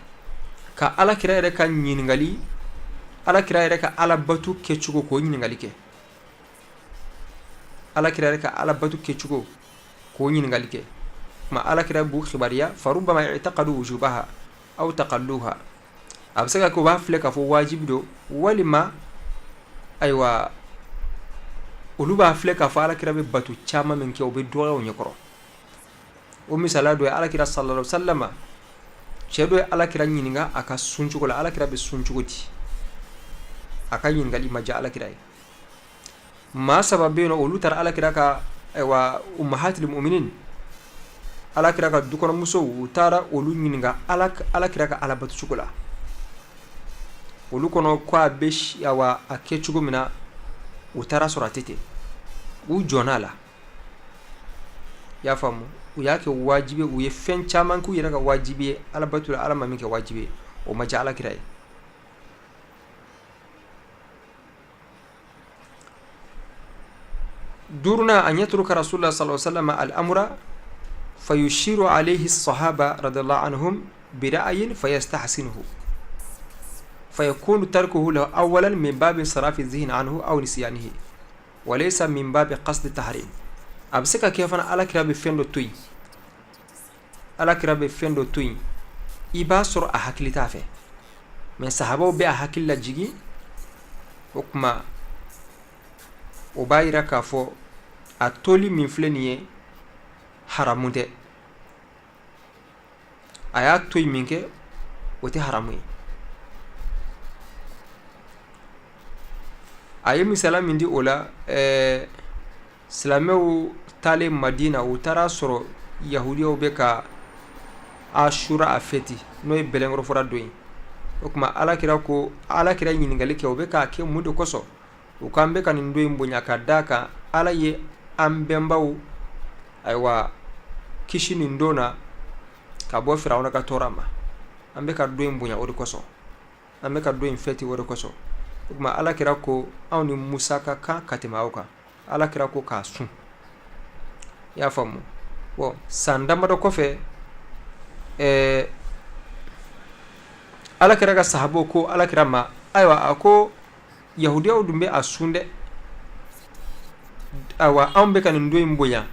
Speaker 2: ka ala kira yɛrɛ ka ɲininkali, ala kira yɛrɛ ka alabatu kɛcogo, k'o ɲininkali kɛ, ala kira yɛrɛ ka alabatu kɛcogo, k'o ɲininkali kɛ. Kuma alakira b'u kibaruya فربما اعتقدوا وجوبها أو تقلوها. A bɛ se ka kɛ u b'a filɛ k'a fɔ wajibi don, walima ayiwa, olu b'a filɛ k'a fɔ alakira bɛ bato caman min kɛ, o bɛ dɔgɔya u ɲɛkɔrɔ. O misaliya dɔ ye, alakira صلى الله عليه وسلم, cɛ dɔ ye alakira ɲininka a ka sun cogo la, alakira bɛ sun cogo di? A ka ɲininkali ma diya alakira ye. Maa saba bɛ yen nɔ, olu taara alakira ka, ayiwa, أمهات المؤمنين, alakira ka dukɔnɔmusow, u taara olu ɲininka alakira ka alabato cogo la. Olu kɔnɔ ko a bɛ, awa, a kɛ cogo min na, u taara sɔrɔ a tɛ ten. U jɔn'a la, i y'a faamu? U y'a kɛ wajibi, u ye fɛn caman k'u yɛrɛ ka wajibi ye alabato la, ala ma min kɛ wajibi ye. O ma diya alakira ye. Duurunan, أن يترك رسول الله صلى الله عليه وسلم الأمر فيشير عليه الصحابة رضي الله عنهم برأي فيستحسنه، فيكون تركه له أولا من باب انصراف الذهن عنه أو نسيانه وليس من باب قصد التحريم. A bɛ se ka kɛ fana alakira bɛ fɛn dɔ to yen, alakira bɛ fɛn dɔ to yen, i b'a sɔrɔ a hakili t'a fɛ, mais sahabaw bɛ a hakili lajigin. O kuma, o b'a yira k'a fɔ a toli min filɛ nin ye, haramu tɛ. A y'a to yen min kɛ, o tɛ haramu ye. A ye misala min di o la, silamɛw taalen Madina, u taara sɔrɔ yahudiyaw bɛ ka Ashura a fêter, n'o ye bɛlɛnkɔrɔfura don ye. O tuma alakira ko, alakira ɲininkali kɛ, u bɛ k'a kɛ mun de kosɔn? U k'an bɛ ka nin don in bonya ka d'a kan ala ye an bɛnbaw, ayiwa, kisi nin don na ka bɔ Firawuna ka tɔɔrɔ ma. An bɛ ka don in bonya o de kosɔn, an bɛ ka don in fêter o de kosɔn. O tuma alakira ko anw ni Musa ka kan ka tɛmɛ aw kan. Alakira ko k'a sun, i y'a faamu? Bon, san damadɔ kɔfɛ, alakira ka sahabaw ko alakira ma, ayiwa, a ko yahudiyaw dun bɛ a sun dɛ. Ayiwa, anw bɛ ka nin don in bonya,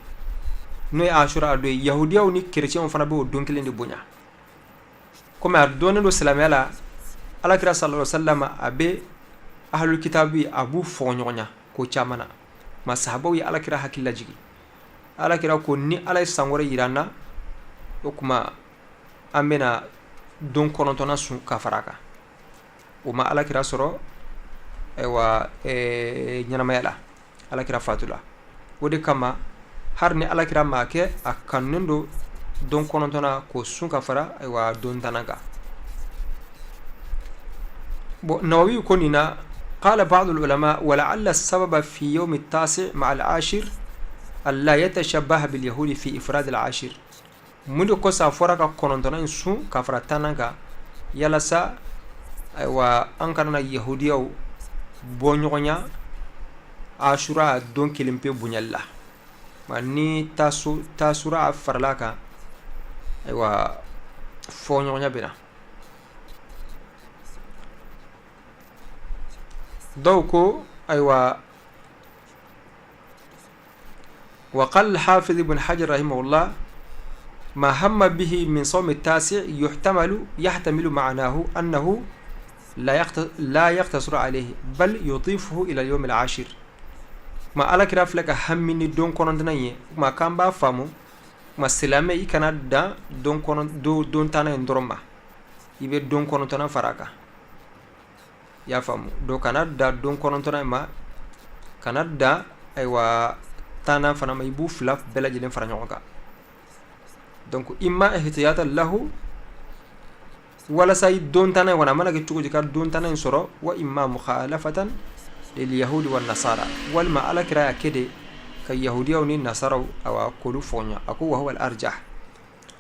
Speaker 2: n'o ye Asura don ye, yahudiyaw ni kerecɛnw fana bɛ o don kelen de bonya. Komi a dɔnnen don silamɛya la, alakira صلى الله عليه وسلم a bɛ ahlul kitabi, a b'u fɔ ɲɔgɔn ɲa ko caman na. Ma sahabaw ye alakira hakili lajigin. Alakira ko ni ala ye san wɛrɛ yira an na, o tuma an bɛna don 9nan sun ka fara a kan. O ma alakira sɔrɔ, ayiwa, ɲɛnamaya la, alakira fatula. O de kama, hali ni alakira maa kɛ, a kanunen don don 9nan k'o sun ka fara, ayiwa, don 10nan kan. Bon, Nawawi ko nin na: قال بعض العلماء ولعل السبب في يوم التاسع مع العاشر ألا يتشبه باليهود في إفراد العاشر. Mun de kosɔn a fɔra ka 9nan in sun ka fara 10nan kan? Yalasa, ayiwa, an kana na yahudiyaw bɔ ɲɔgɔn Asura don kelen pe bonyali la. Ma ni tasura farala kan, ayiwa, fɔ ɲɔgɔnya bɛ na. Dɔw ko, ayiwa, وقال الحافظ ابن حجر رحمه الله ما هم به من صوم التاسع يحتمل يحتمل معناه أنه لا يقتصر عليه بل يضيفه إلى اليوم العاشر. Ma alakira filɛ ka hami ni don 9nan ye. Ma k'an b'a faamu, ma silamɛ, i kana dan don kɔnɔ don 10nan in dɔrɔn ma, i bɛ don 9nan fara a kan, i y'a faamu? Donc kana dan don 9nan in ma, kana dan, ayiwa, 10nan fana ma, i b'u fila bɛɛ lajɛlen fara ɲɔgɔn kan. Donc إما احتياطا له, walasa i don 10nan in kɔnɔ, a mana kɛ cogo di ka don 10nan in sɔrɔ, وإما مخالفة لليهود والنصارى, walima alakira y'a kɛ de ka yahudiyaw ni nasaraw, awa, k'olu fɔɲɔ. A ko وهو الأرجح,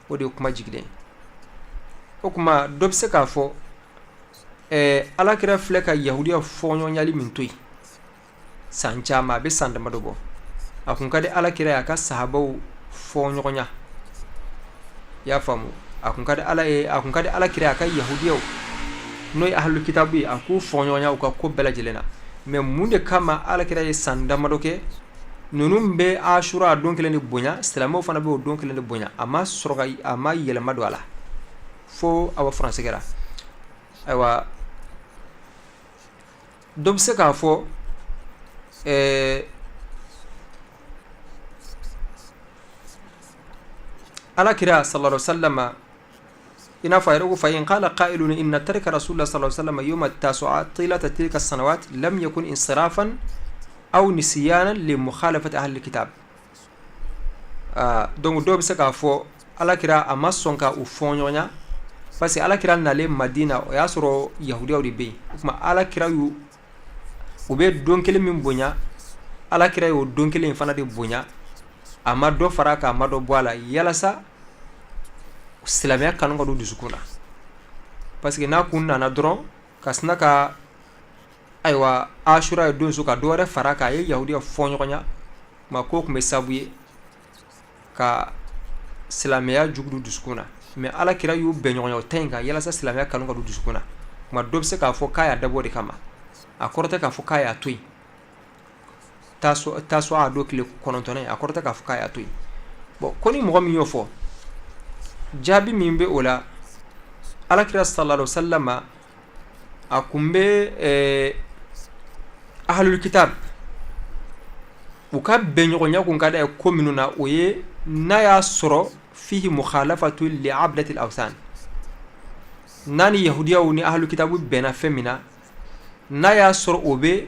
Speaker 2: o de ye kuma jigilen. O kuma, dɔ bɛ se k'a fɔ alakira filɛ ka yahudiya fɔɲɔgɔnyali min to yen san caman, a bɛ san damadɔ bɔ, a kun ka di alakira ye a ka sahabaw fɔɲɔgɔnya, i y'a faamu? A kun ka di ala ye, a kun ka di alakira a ka yahudiyaw, n'o ye ahlul kitabu ye, a k'u fɔɲɔgɔnya u ka ko bɛɛ lajɛlen na. Mais mun de kama alakira ye san damadɔ kɛ? Ninnu bɛ Asura don kelen de bonya, silamɛw fana bɛ o don kelen de bonya. A ma sɔrɔ ka, a ma yɛlɛma don a la fo awa furancɛ kɛra. Ayiwa, dɔ bɛ se k'a fɔ ala kira sallallahu alaihi wasallam, i n'a fɔ a yɛrɛ ko: fa in qala qailun inna tarka rasulillah sallallahu alaihi wasallam yawma tasu'a tilata tilka sanawat lam yakun insirafan aw nisyanan li mukhalafati ahli kitab. Donc dɔw bɛ se k'a fɔ ala kira a ma sɔn ka u fɔɲɔgɔnya parce que ala kira nalen Madina, o y'a sɔrɔ yahudiyaw de bɛ yen. O tuma ala kira y'u, u bɛ don kelen min bonya, ala kira y'o don kelen in fana de bonya. A ma dɔ fara a kan, a ma dɔ bɔ a la, yalasa silamɛya kanu ka don dusukun na, parce que n'a kun nana dɔrɔn ka sina ka, ayiwa, Asura ye don su ka dɔ wɛrɛ fara a kan, a ye yahudiya fɔɲɔgɔnya ma, ko tun bɛ sabu ye ka silamɛya jugu don dusukun na. Mais ala kira y'u bɛn ɲɔgɔnya o ta in kan yalasa silamɛya kanu ka don dusukun na. Tuma dɔ bɛ se k'a fɔ k'a y'a dabɔ de kama, a kɔrɔ tɛ k'a fɔ k'a y'a to yen. Tasu'a don tile 9nan, a kɔrɔ tɛ k'a fɔ k'a y'a to yen. Bon, ko ni mɔgɔ min y'o fɔ, jaabi min bɛ o la, ala kira sallallahu alaihi wasallam a kun bɛ ahlul kitab u ka bɛnɲɔgɔnya kun ka d'a ye ko minnu na, o ye n'a y'a sɔrɔ fihi mukhalafatu li abdatil awsan, n'a ni yahudiyaw ni ahlul kitabu bɛnna fɛn min na, n'a y'a sɔrɔ o bɛ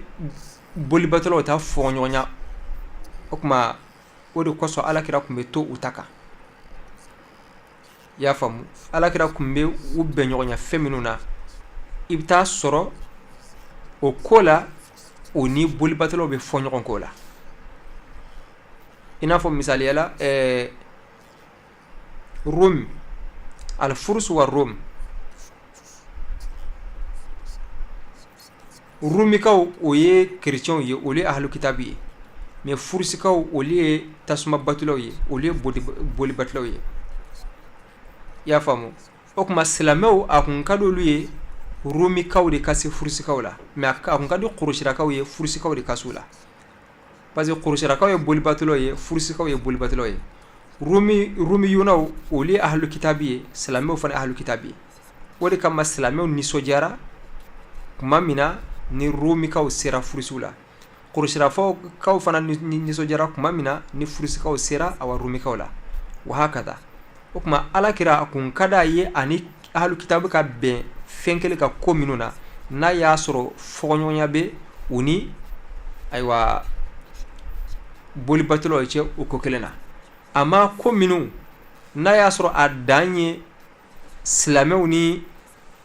Speaker 2: bolibatolaw ta fɔɲɔgɔnya. O tuma o de kosɔn ala kira tun bɛ to u ta kan. I y'a faamu, ala kira tun bɛ u bɛnɲɔgɔnya fɛn minnu na, i bɛ taa sɔrɔ o ko la o ni bolibatolaw bɛ fɔ ɲɔgɔn kɔ la. I n'a fɔ misaliya la, Rom, al-Furs wa Rom, Rumikaw, o ye kerecɛnw ye, olu ye ahlul kitabu ye, mais Furusikaw, olu ye tasuma batulaw ye, olu ye bolibatulaw ye. I y'a faamu? O tuma silamɛw, a kun ka di olu ye Rumikaw de ka se Furusikaw la, mais a kun ka di Kurusirakaw ye Furusikaw de ka se u la, parce que Kurusirakaw ye bolibatulaw ye, Furusikaw ye bolibatulaw ye. Rumiyunaw, olu ye ahlul kitabu ye, silamɛw fana ahlul kitabu ye. O de kama silamɛw nisɔndiyara tuma min na ni Rumikaw sera Furusiw la, Kurusirakaw fana nisɔndiyara tuma min na ni Furusikaw sera awa Rumikaw la, wa hakada. O tuma ala kira a kun ka d'a ye ani ahlul kitabu ka bɛn fɛn kelen ka ko minnu na, n'a y'a sɔrɔ fɔɲɔgɔnya bɛ u ni, ayiwa, bolibatolaw cɛ o ko kelen na. A ma ko minnu n'a y'a sɔrɔ a dan ye silamɛw ni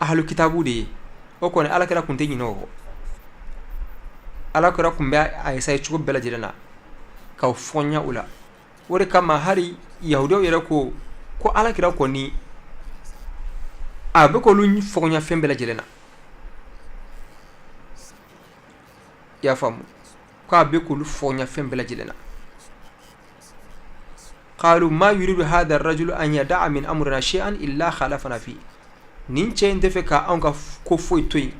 Speaker 2: ahlul kitabu de ye, o kɔni ala kira kun tɛ ɲinɛ o kɔ. Ala kira kun bɛ a essayer cogo bɛɛ lajɛlen na k'aw fɔɲa o la. O de kama hali yahudiyaw yɛrɛ ko ko ala kira kɔni a bɛ k'olu fɔɲa fɛn bɛɛ lajɛlen na. I y'a faamu, k'a bɛ k'olu fɔɲa fɛn bɛɛ lajɛlen na. Qalu ma yuridu hadha ar-rajulu an yada'a min amrina shay'an illa khalafana fi. Nin cɛ in tɛ fɛ ka anw ka ko foyi to yen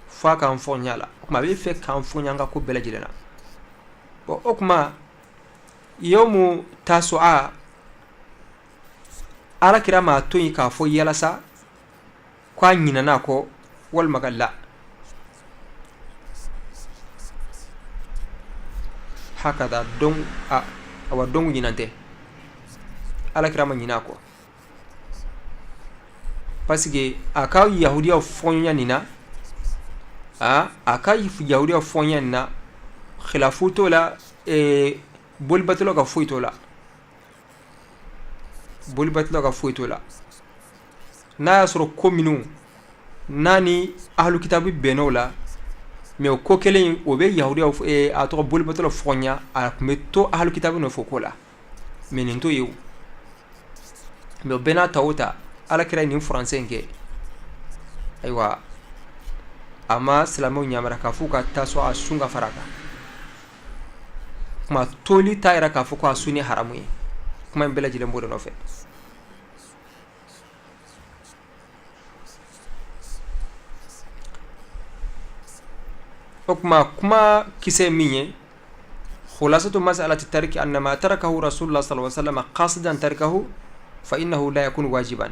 Speaker 2: f'a k'an fɔɲa la. O tuma a bɛ fɛ k'an fɔɲa an ka ko bɛɛ lajɛlen na. Bon, o tuma yawmu tasu'a, ala kira m'a to yen k'a fɔ yalasa k'a ɲinɛna a kɔ walima ka la hakada. Donc a awa, donc ɲinan tɛ, ala kira ma ɲinɛ a kɔ, parce que a ka yahudiyaw fɔɲɔgɔnya nin na, a ka yahudiyaw fɔɲɔgɔnya nin na, khilafu t'o la, bolibatolaw ka foyi t'o la, bolibatolaw ka foyi t'o la. N'a y'a sɔrɔ ko minnu n'a ni ahlul kitabu bɛnn'o la, mais o ko kelen o bɛ yahudiyaw, a tɔgɔ, bolibatolaw fɔɲa, a tun bɛ to ahlul kitabu nɔfɛ ko la, mais nin t'o ye. O mais o bɛɛ n'a ta o ta, ala kira ye nin furancɛ in kɛ. Ayiwa, a ma silamɛw yamari k'a f'u ka tasu'a sun ka fara a kan. Kuma toli t'a yira k'a fɔ ko a sun ye haramu ye. Kuma in bɛɛ lajɛlen b'o de nɔfɛ. O tuma kuma kisɛ min ye خلاصة مسألة الترك أن ما تركه رسول الله صلى الله عليه وسلم قاصدا تركه فإنه لا يكون واجبا.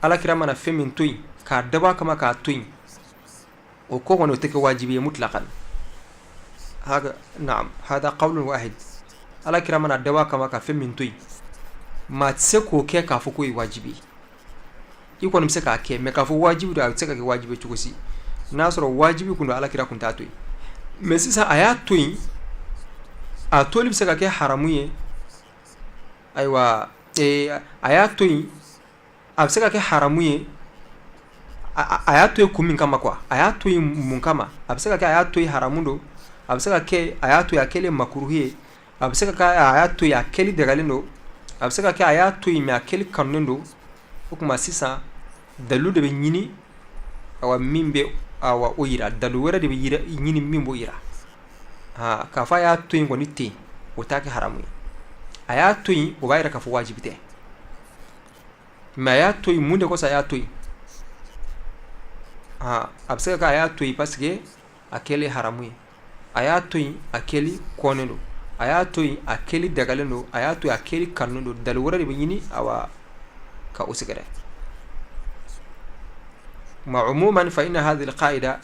Speaker 2: Ala kira mana fɛn min to yen k'a dabɔ a kama k'a to yen, o ko kɔni o tɛ kɛ wajibi ye مطلقا. هذا نعم هذا قول واحد. Ala kira mana dabɔ a kama ka fɛn min to yen, maa tɛ se k'o kɛ k'a fɔ k'o ye wajibi ye. I kɔni bɛ se k'a kɛ, mais k'a fɔ wajibi don, a tɛ se ka kɛ wajibi ye cogo si. N'a sɔrɔ wajibi kun don, ala kira kun t'a to yen. Mais sisan a y'a to yen, a toli bɛ se ka kɛ haramu ye. Ayiwa, a y'a to yen, a bɛ se ka kɛ haramu ye. A y'a to yen kun min kama quoi, a y'a to yen mun kama? A bɛ se ka kɛ a y'a to yen haramu don, a bɛ se ka kɛ a y'a to yen a kɛlen makuruhu ye, a bɛ se ka kɛ a y'a to yen a kɛli dagalen don, a bɛ se ka kɛ a y'a to yen mais a kɛli kanunen don. O tuma sisan dalilu de bɛ ɲini, awa, min bɛ, awa, o yira. Dalilu wɛrɛ de bɛ yira ɲini min b'o yira. Ha, k'a fɔ a y'a to yen kɔni ten, o t'a kɛ haramu ye. A y'a to yen, o b'a yira k'a fɔ wajibi tɛ. Mais a y'a to yen mun de kosɔn a y'a to yen? Ha, a bɛ se ka kɛ a y'a to yen parce que a kɛlen haramu ye, a y'a to yen a kɛli kɔnnen don, a y'a to yen a kɛli dagalen don, a y'a to yen a kɛli kanunen don. Dalilu wɛrɛ de bɛ ɲini, awa, ka o sɛgɛrɛ. ما عموما فإن هذه القاعدة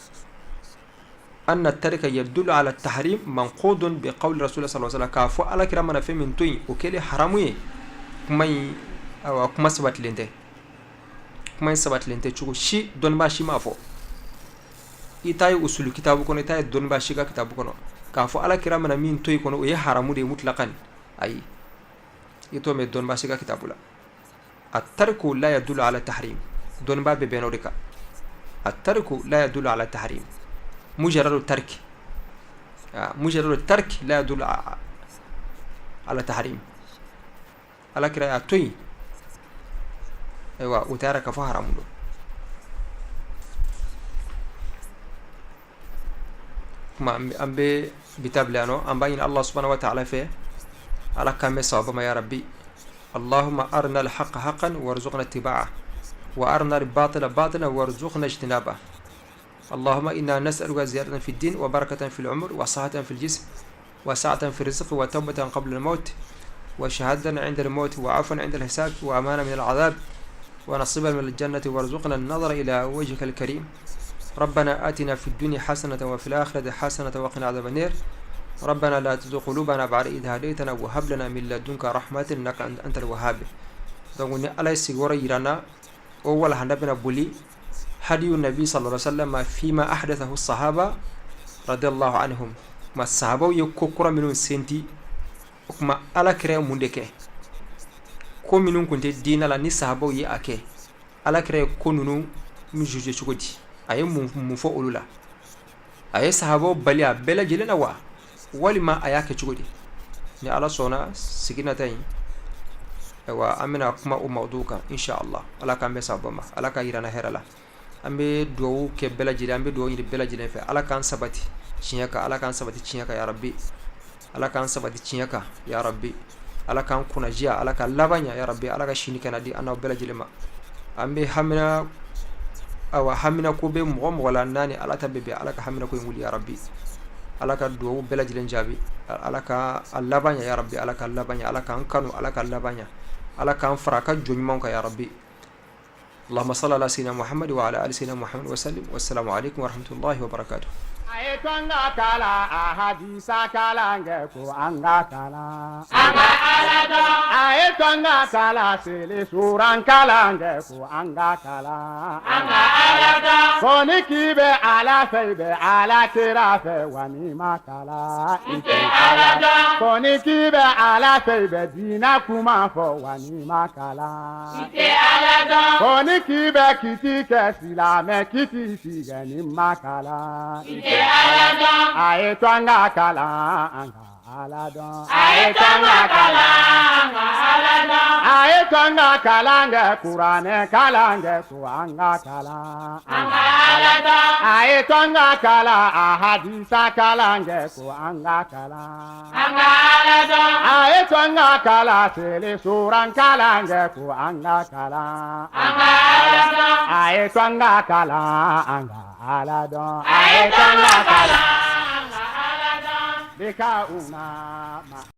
Speaker 2: أن الترك يدل على التحريم منقوض بقول رسول الله صلى الله عليه وسلم. K'a fɔ ala kira mana fɛn min to yen, o kɛlen haramu ye, kuma in, awa, kuma sabatilen tɛ. Kuma in sabatilen tɛ cogo si, dɔnnibaa si m'a fɔ. I t'a ye usulu kitabu kɔnɔ, i t'a ye dɔnnibaa si ka kitabu kɔnɔ k'a fɔ ala kira mana min to yen kɔnɔ, o ye haramu de ye مطلقا. Ayi, i t'o mɛn dɔnnibaa si ka kitabu la. الترك لا يدل على التحريم. Dɔnnibaa bɛɛ bɛnna o de kan. الترك لا يدل على التحريم، مجرد الترك، مجرد الترك لا يدل على التحريم. Ala kira y'a to yen, ayiwa, o tɛ k'a fɔ haramu don. Kuma an bɛ bi ta bila yan nɔ. An b'a ɲini Allah سبحانه وتعالى fɛ, Ala k'an bɛ sababa ma ya rabbi. اللهم أرنا الحق حقا وارزقنا اتباعه وأرنا الباطل باطلا وارزقنا اجتنابه. اللهم إنا نسألك زيادة في الدين وبركة في العمر وصحة في الجسم وسعة في الرزق وتوبة قبل الموت وشهادة عند الموت وعفوا عند الحساب وأمانا من العذاب ونصيبا من الجنة وارزقنا النظر إلى وجهك الكريم. ربنا آتنا في الدنيا حسنة وفي الآخرة حسنة وقنا عذاب النار. ربنا لا تزغ قلوبنا بعد إذ هديتنا وهب لنا من لدنك رحمة إنك أنت الوهاب. Donc ni Ala ye sigiyɔrɔ yira n na, o walahanda bɛna boli هدي النبي صلى الله عليه وسلم فيما أحدثه الصحابة رضي الله عنهم. Ma sahabaw ye ko kura minnu senti, o kuma Ala kira ye mun de kɛ? Ko minnu kun tɛ diinɛ la, ni sahabaw ye a kɛ, Ala kira ye ko ninnu juge cogo di? A ye mun fɔ olu la? A ye sahabaw bali a bɛɛ lajɛlen na wa, walima a y'a kɛ cogo di? Ni Ala sɔnna, sigi nata in, ayiwa, an bɛna kuma o mawdu kan إن شاء الله. Ala k'an bɛn sababa ma, Ala ka yira n na hɛrɛ la. An bɛ dugawu kɛ bɛɛ lajɛlen, an bɛ dugawu ɲini bɛɛ lajɛlen fɛ. Ala k'an sabati tiɲɛ kan, Ala k'an sabati tiɲɛ kan ya rabbi. Ala k'an sabati tiɲɛ kan ya rabbi. Ala k'an kunnajiya, Ala ka laban ɲa ya rabbi. Ala ka sini kɛnɛ di an n'aw bɛɛ lajɛlen ma. An bɛ hamina, awa, hamina ko bɛ mɔgɔ mɔgɔ la n'a ni Ala ta bɛ bɛn, Ala ka hamina ko in wuli ya rabbi. Ala ka dugawu bɛɛ lajɛlen jaabi. Ala ka a laban ɲa ya rabbi. Ala ka laban ɲa, Ala k'an kanu, Ala ka laban ɲa, Ala k'an fara a ka jɔn ɲumanw kan ya rabbi. اللهم صل على سيدنا محمد وعلى آل سيدنا محمد وسلم. والسلام عليكم ورحمة الله وبركاته.
Speaker 1: A ye to an ka kalan, a hadisa kalan kɛ ko an ka kalan.
Speaker 3: An ka Ala dɔn.
Speaker 1: A ye to an ka kalan, seli suran kalan kɛ ko an ka kalan.
Speaker 3: An ka Ala dɔn.
Speaker 1: Ko ni k'i bɛ Ala fɛ, i bɛ Ala kira fɛ, wa n'i ma kalan,
Speaker 3: I tɛ Ala dɔn.
Speaker 1: Ko ni k'i bɛ Ala fɛ, i bɛ diinɛ kuma fɔ, wa n'i ma kalan,
Speaker 3: I tɛ Ala dɔn.
Speaker 1: Ko ni k'i bɛ kiti kɛ silamɛ kiti tigɛ, ni ma kalan,
Speaker 3: I tɛ Ala dɔn.
Speaker 1: A ye to an ka kalan, an ka Ala dɔn.
Speaker 3: A ye to an ka kalan, an ka Ala dɔn.
Speaker 1: A ye to an ka kalan kɛ, kuranɛ kalan kɛ ko an ka kalan.
Speaker 3: An ka Ala dɔn.
Speaker 1: A ye to an ka kalan, a hadisa kalan kɛ ko an ka kalan.
Speaker 3: An ka Ala dɔn.
Speaker 1: A ye to an ka kalan, seli suran kalan kɛ ko an ka kalan.
Speaker 3: An ka Ala dɔn.
Speaker 1: A ye to an ka kalan, an ka Ala dɔn.
Speaker 3: A ye to an ka kalan, an ka Ala dɔn.
Speaker 1: لقاؤنا مع